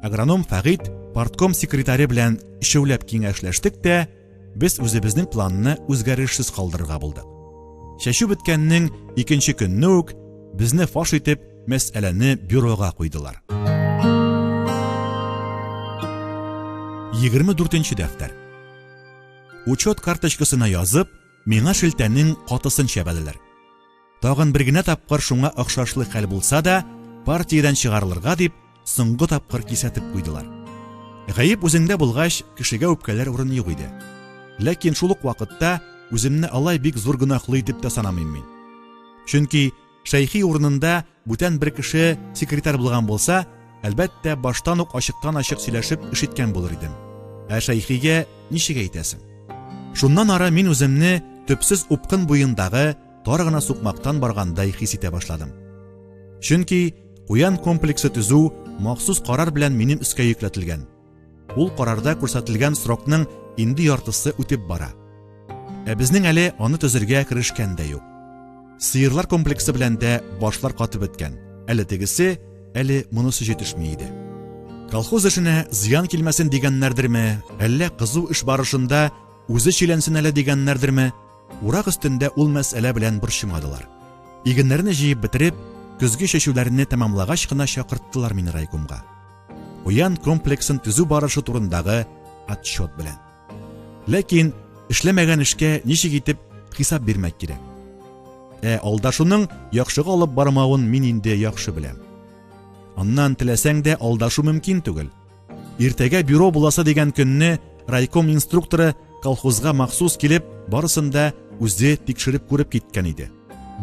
агроном Фәгыйть партком секретаре белән өчәүләп киңәшләштек тә, без үзебезнең планны үзгәрешсез калдырырга булдык. Чәчү беткәннең икенче көнне үк безне фаш итеп мәсьәләне бюрога куйдылар. 24 дәфтәр. Учет карточкасына язып, миңа шелтәнең катысын чәбәделәр. Тагын бер генә тапкыр шуңа охшашлы хәл булса да, партиядән чыгарылырга дип, соңгы тапкыр кисәтеп куйдылар. Гаеп үзеңдә булгач, кешегә үпкәләр урын юк иде. Ләкин шул ук вакытта үземне алай бик зур гөнаһлы итеп тә санамыйм мин. Чөнки Шәйхи урынында бүтән бер кеше секретарь булган булса, әлбәттә, баштан ук ачыктан-ачык сөйләшеп эш иткән булыр идем. Ә Шәйхигә ничек әйтәсең? Шуннан ары мин үземне төпсез упкын буендагы тар гына сукмактан баргандай хис итә башладым. Чөнки куян комплексы төзү махсус карар белән минем өскә йөкләтелгән. Ул карарда күрсәтелгән срокның инде яртысы үтеп бара. Ә безнең әле аны төзергә керешкән дә юк. Сыерлар комплексы белән дә башлар катып беткән. Әле тегесе, әле монысы җитешми иде. Колхоз эшенә зыян килмәсен дигәннәрдерме, әллә кызу эш барышында үзе чиләнсен әле дигәннәрдерме, урак өстендә ул мәсьәлә белән борчымадылар. Игеннәрне җыеп бетереп, көзге чәчүләрне тәмамлагач кына чакырттылар мине райкомга. Куян комплексын төзү барышы турындагы отчет белән. Ләкин эшләмәгән эшкә ничек итеп хисап бирмәк кирәк? Ә алдашуның яхшыга алып бармавын мин инде яхшы беләм. Аннан теләсәң дә алдашу мөмкин түгел. Иртәгә бюро буласы дигән көнне райком инструкторы колхозга махсус килеп, барысын да үзе тикшереп күреп киткән иде.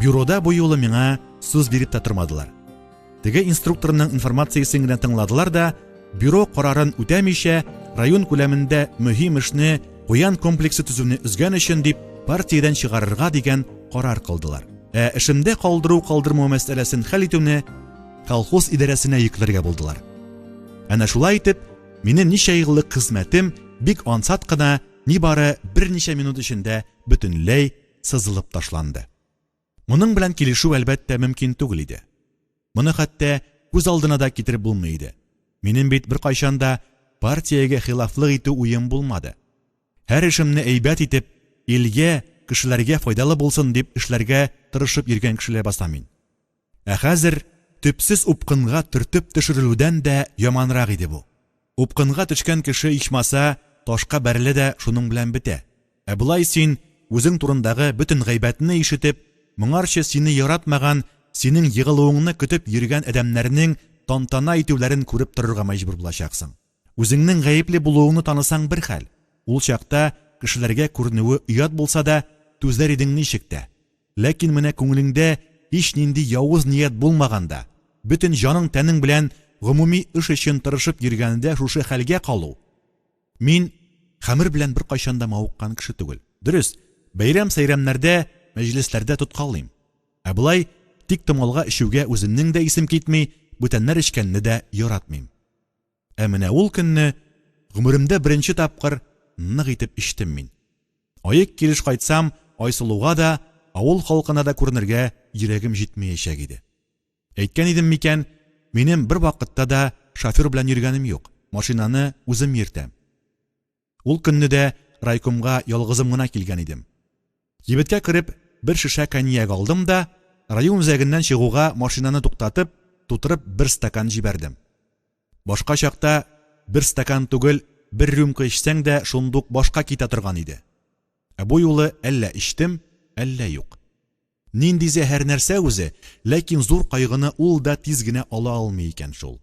Бюрода бу юлы миңа сүз биреп тә тормадылар. Теге инструкторның информациясен генә тыңладылар да, бюро карарын үтәмичә, район күләмендә мөһим эшне куян комплексы төзүне өзгән өчен дип партиядән чыгарырга дигән карар кылдылар. Ә эшемдә калдыру-калдырмау мәсьәләсен хәл итүне колхоз идарәсенә йөкләргә булдылар. Әнә шулай итеп, минем ничә еллык хезмәтем бик ансат кына, нибары берничә минут эчендә бөтенләй сызылып ташланды. Моның белән килешү, әлбәттә, мөмкин түгел иде. Моны хәтта күз алдына да китереп булмый иде. Минем бит беркайчан да партиягә хилафлык итү уем булмады. Һәр эшемне әйбәт итеп, илгә, кешеләргә файдалы булсын дип эшләргә тырышып йөргән кеше ләбаса мин. Ә хәзер төпсез упкынга төртеп төшерелүдән дә яманрак иде бу. Упкынга төшкән кеше ичмаса ташка бәрелә дә шуның белән бетә. Ә болай син үзең турындагы бөтен гайбәтне ишетеп, моңарчы сине яратмаган синең егылуыңны көтеп йөргән адәмнәрнең тантана итүләрен күреп торырга мәҗбүр булачаксың. Үзеңнең гаепле булуыңны танысаң бер хәл, ул чакта кешеләргә күренүе оят булса да, түзәр идең ничек тә. Ләкин менә күңелеңдә һичнинди явыз ният булмаганда, бөтен җаның-тәнең белән гомуми эш өчен тырышып йөргәндә шушы хәлгә калу. Мин хәмер белән беркайчан да мавыккан кеше түгел. Дөрес, бәйрәм-сәйрәмнәрдә, мәҗлесләрдә тоткалыйм. Ә болай тиктомалга эчүгә үземнең дә исем китми, бүтәннәр эчкәнне дә яратмыйм. Ә менә ул көнне гомеремдә беренче тапкыр нык итеп эчтем мин. Аек килеш кайтсам, Айсылуга да, авыл халкына да күренергә йөрәгем җитмәячәк иде. Әйткән идем микән, минем бервакытта да шофер белән йөргәнем юк, машинаны үзем йөртәм. Ул көнне дә райкомга ялгызым гына килгән идем. Кибеткә кереп, бер шешә коньяк алдым да, район үзәгеннән чыгуга машинаны туктатып, тутырып бер стакан җибәрдем. Башка чакта бер стакан түгел, бер рюмка эчсәң дә шундук башка китә торган иде. Ә бу юлы әллә эчтем, әллә юк. Нинди зәһәр нәрсә үзе, ләкин зур кайгыны ул да тиз генә ала алмый икән шул.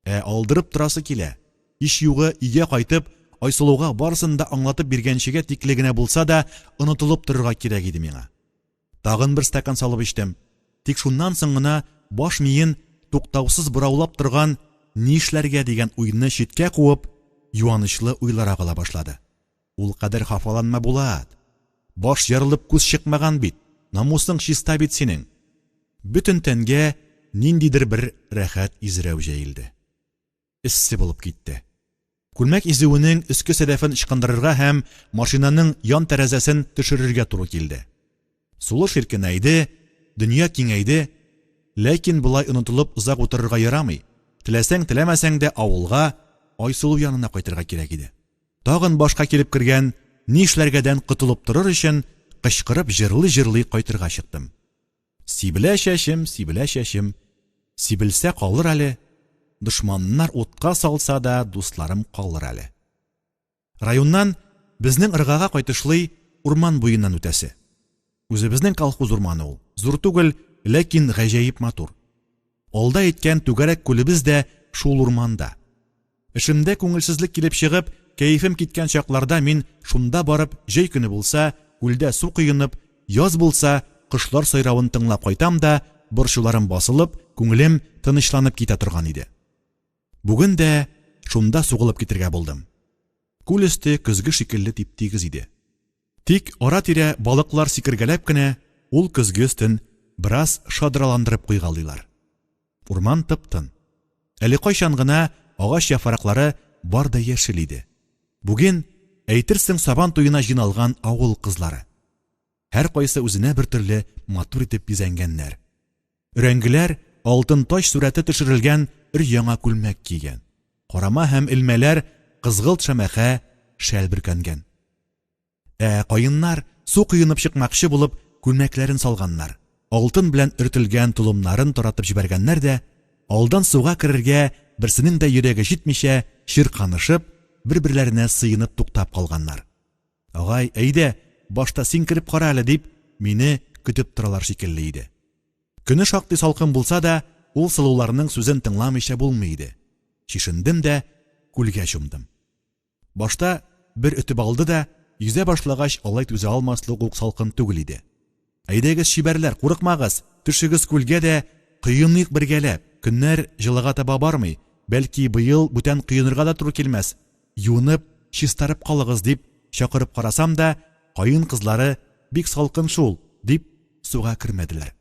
Ә алдырып торасы килә. Һич югы, өйгә кайтып, Айсылуга барысын да аңлатып биргәнчегә тикле генә булса да, онытылып торырга кирәк иде миңа. Тагын бер стакан салып эчтем. Тик шуннан соң гына баш миен туктаусыз бораулап торган нишләргә дигән уйны читкә куып, юанычлы уйлар агыла башлады. Ул кадәр хафаланма, Булат. Баш ярылып күз чыкмаган бит, намусың чиста бит синең. Бөтен тәнгә ниндидер бер рәхәт изрәү җәелде. Эссе булып китте. Күлмәк изүенең өске сәдәфен ычкындырырга һәм машинаның ян тәрәзәсен төшерергә туры килде. Сулыш иркенәйде, дөнья киңәйде. Ләкин болай онытылып озак утырырга ярамый, теләсәң-теләмәсәң дә авылга, Айсылу янына кайтырга кирәк иде. Тагын башка килеп кергән нишләргәдән котылып торыр өчен, кычкырып җырлый-җырлый кайтырга чыктым. Сибелә чәчем, сибелә чәчем, Сибелсә калыр әле, Дошманнар утка салса да, Дусларым калыр әле. Районнан безнең Ыргага кайтышлый урман буеннан үтәсе. Үзебезнең колхоз урманы ул, зур түгел, ләкин гаҗәеп матур. Алда әйткән түгәрәк күлебез дә шул урманда. Эшемдә күңелсезлек килеп чыгып, кәефем киткән чакларда мин шунда барып, җәй көне булса, күлдә су коенып, яз булса, кошлар сайравын тыңлап кайтам да, борчуларым басылып, күңелем тынычланып китә торган иде. Бүген дә шунда сугылып китергә булдым. Күл өсте көзге шикелле тип-тигез иде. Тик ара-тирә балыклар сикергәләп кенә ул көзге өстен бераз шадраландырып куйгалыйлар. Урман тып-тын. Әле кайчан гына агач яфраклары бар да яшел иде. Бүген, әйтерсең, сабан туена җыйналган авыл кызлары. Һәркайсы үзенә бертөрле матур итеп бизәнгәннәр. Өрәңгеләр алтын таҗ сурәте төшерелгән өр-яңа күлмәк кигән. Карама һәм элмәләр кызгылт шәмәхә шәл бөркәнгән. Ә каеннар, су коенып чыкмакчы булып, күлмәкләрен салганнар, алтын белән өртелгән толымнарын таратып җибәргәннәр дә, алдан суга керергә берсенең дә йөрәге җитмичә, чирканышып, бер-берләренә сыенып туктап калганнар. Агай, әйдә, башта син кереп кара әле, дип, мине көтеп торалар шикелле иде. Көне шактый салкын булса да, ул сылуларның сүзен тыңламыйча булмый иде. Чишендем дә, күлгә чумдым. Башта бер өтеп алды да, йөзә башлагач, алай түзә алмаслык ук салкын түгел иде. Әйдәгез, чибәрләр, курыкмагыз, төшегез күлгә дә, коеныйк бергәләп, көннәр җылыга таба бармый, бәлки быел бүтән коенырга да туры килмәс, юынып, чистарып калыгыз, дип чакырып карасам да, каен кызлары, бик салкын шул, дип, суга кермәделәр.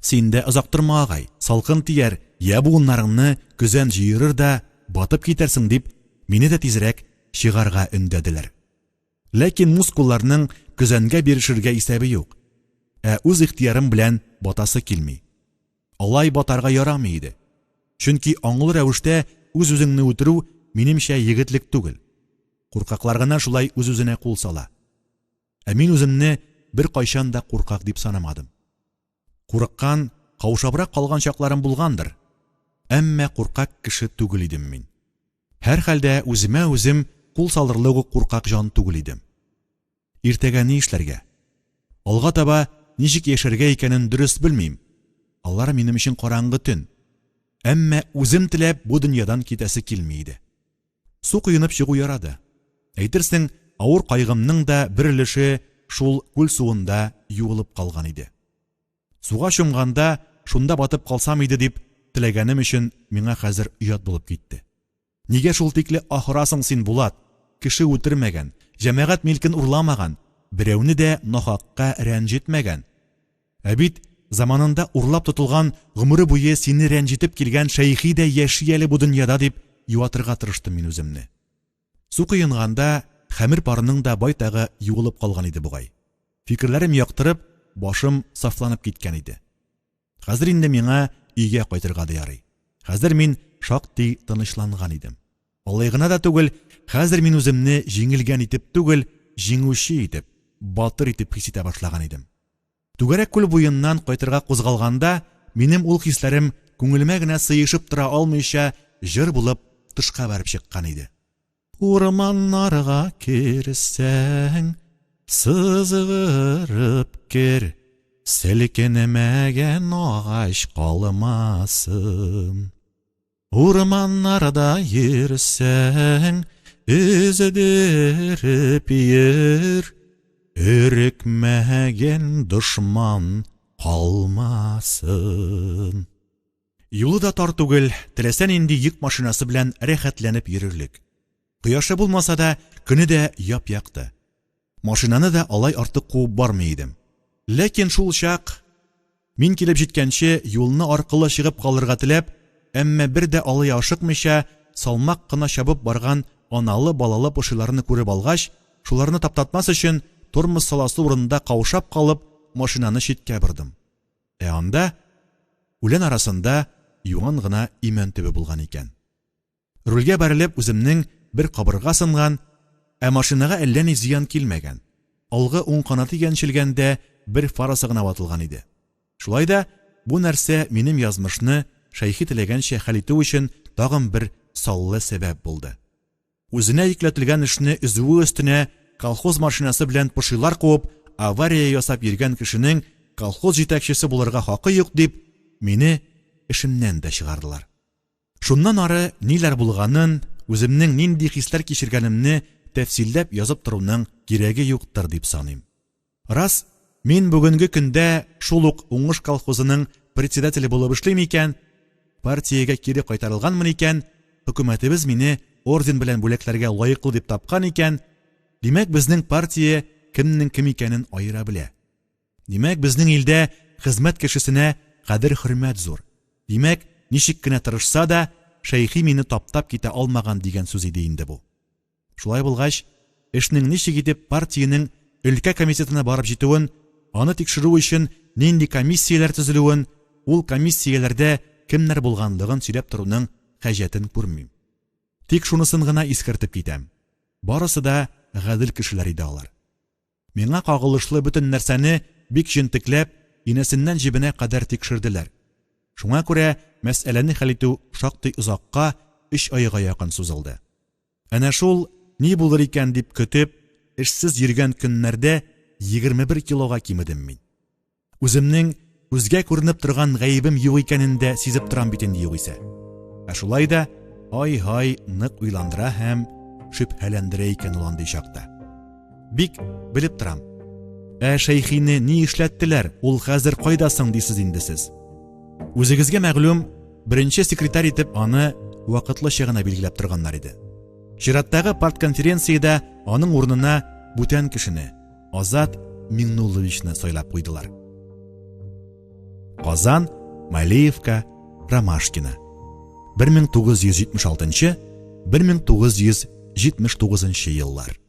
Син дә озак торма, агай, салкын тияр, йә буыннарыңны көзән җыерыр да, батып китәрсең, дип, мине дә тизрәк чыгарга өндәделәр. Ләкин мускулларның көзәнгә бирешергә исәбе юк. Ә үз ихтыярым белән батасы килми. Алай батарга ярамый иде. Чөнки аңлы рәвештә үз-үзеңне үтерү, минемчә, егетлек түгел. Куркаклар гына шулай үз-үзенә кул сала. Ә мин үземне беркайчан да куркак дип санамадым. Курыккан, каушабрак калган чакларым булгандыр. Әмма куркак кеше түгел идем мин. Һәрхәлдә үземә үзем кул салырлык ук куркак җан түгел идем. Иртәгә ни эшләргә? Алга таба ничек яшәргә икәнен дөрес белмим. Алар минем өчен караңгы төн. Әмма үзем теләп бу дөньядан китәсе килми иде. Су коенып чыгу ярады. Әйтерсең, авыр кайгымның да бер өлеше шул күл суында юылып калган иде. Суга чумганда шунда батып калсам иде дип теләгәнем өчен миңа хәзер оят булып китте. Нигә шул тикле аһ орасың син, Булат? Кеше үтермәгән, җәмәгать милкен урламаган, берәүне дә нахакка рәнҗетмәгән. Ә бит заманында урлап тотылган, гомере буе сине рәнҗетеп килгән Шәйхи дә яши әле бу дөньяда, дип юатырга тырыштым мин үземне. Су коенганда хәмер парының да байтагы юылып калган иде бугай. Фикерләрем яктырып, башым сафланып киткән иде. Хәзер инде миңа өйгә кайтырга да ярый. Хәзер мин шактый тынычланган идем. Алай гына да түгел, хәзер мин үземне җиңелгән итеп түгел, җиңүче итеп, батыр итеп хис итә башлаган идем. Түгәрәк күл буеннан кайтырга кузгалганда, минем ул хисләрем күңелемә генә сыешып тора алмыйча, җыр булып тышка бәреп чыккан иде. Урманнарга керсәң, сызгырып кер, селкенмәгән агач калмасын. Урманнарда йөрсәң, өздереп йөр, өрекмәгән дошман калмасын. Юлы да тар түгел, теләсә нинди йөк машинасы белән рәхәтләнеп йөрерлек. Кояшы булмаса да, көне дә яп-якты. Машинаны да алай артык куып бармый идем. Ләкин шул чак, мин килеп җиткәнче, юлны аркылы чыгып калырга теләп, әмма бер дә алай ашыкмыйча, салмак кына чабып барган аналы-балалы пошиларны күреп алгач, шуларны таптатмас өчен, тормоз саласы урында каушап калып, машинаны читкә бордым. Ә анда, үлән арасында, юан гына имән төбе булган икән. Рульгә бәрелеп, үземнең бер кабырга сынган, ә машинага әллә ни зыян килмәгән. Алгы уң канаты яньчелгән дә, бер фарасы гына ватылган иде. Шулай да, бу нәрсә минем язмышны Шәйхи теләгәнчә хәл итү өчен тагын бер саллы сәбәп булды. Үзенә йөкләтелгән эшне өзүе өстенә колхоз машинасы белән пошилар куып, авария ясап йөргән кешенең колхоз җитәкчесе булырга хакы юк дип, мине эшемнән дә чыгардылар. Шуннан ары ниләр булганын, үземнең нинди хисләр кичергәнемне тәфсилләп язып торуның кирәге юктыр дип саныйм. Рас, мин бүгенге көндә шул ук Уңыш колхозының председателе булып эшлим икән, партиягә кире кайтарылганмын икән, хөкүмәтебез мине орден белән бүләкләргә лаеклы дип тапкан икән, димәк, безнең партия кемнең кем икәнен аера белә. Димәк, безнең илдә хезмәт кешесенә кадер-хөрмәт зур. Димәк, ничек кенә тырышса да, Шәйхи мине таптап китә алмаган дигән сүз иде инде бу. Шулай булгач, эшнең ничек итеп партиянең өлкә комитетына барып җитүен, аны тикшерү өчен нинди комиссияләр төзелүен, ул комиссияләрдә кемнәр булганлыгын сөйләп торуның хаҗәтен күрмим. Тик шунысын гына искәртеп китәм. Барысы да гадел кешеләр иде алар. Миңа кагылышлы бөтен нәрсәне бик җентекләп, инәсеннән җебенә кадәр тикшерделәр. Шуңа күрә мәсьәләне хәл итү шактый озакка, өч айга якын сузылды. Әнә шул ни булыр икән дип көтеп, эшсез йөргән көннәрдә 21 килога кимедем мин. Үземнең күзгә күренеп торган гаебем юк икәнен дә сизеп торам бит инде югыйсә. Ә шулай да ай-һай нык уйландыра һәм шөбһәләндерә икән ул андый чакта. Бик белеп торам. Ә Шәйхине ни эшләттеләр? Ул хәзер кайда соң дисез инде сез? Үзегезгә мәгълүм, беренче секретарь итеп аны вакытлыча гына билгеләп торганнар иде. Чираттагы партконференциядә аның урынына бүтән кешене, Азат Миңнулловичны сайлап куйдылар. Казан, Малеевка, Ромашкина. 1976-1979 еллар.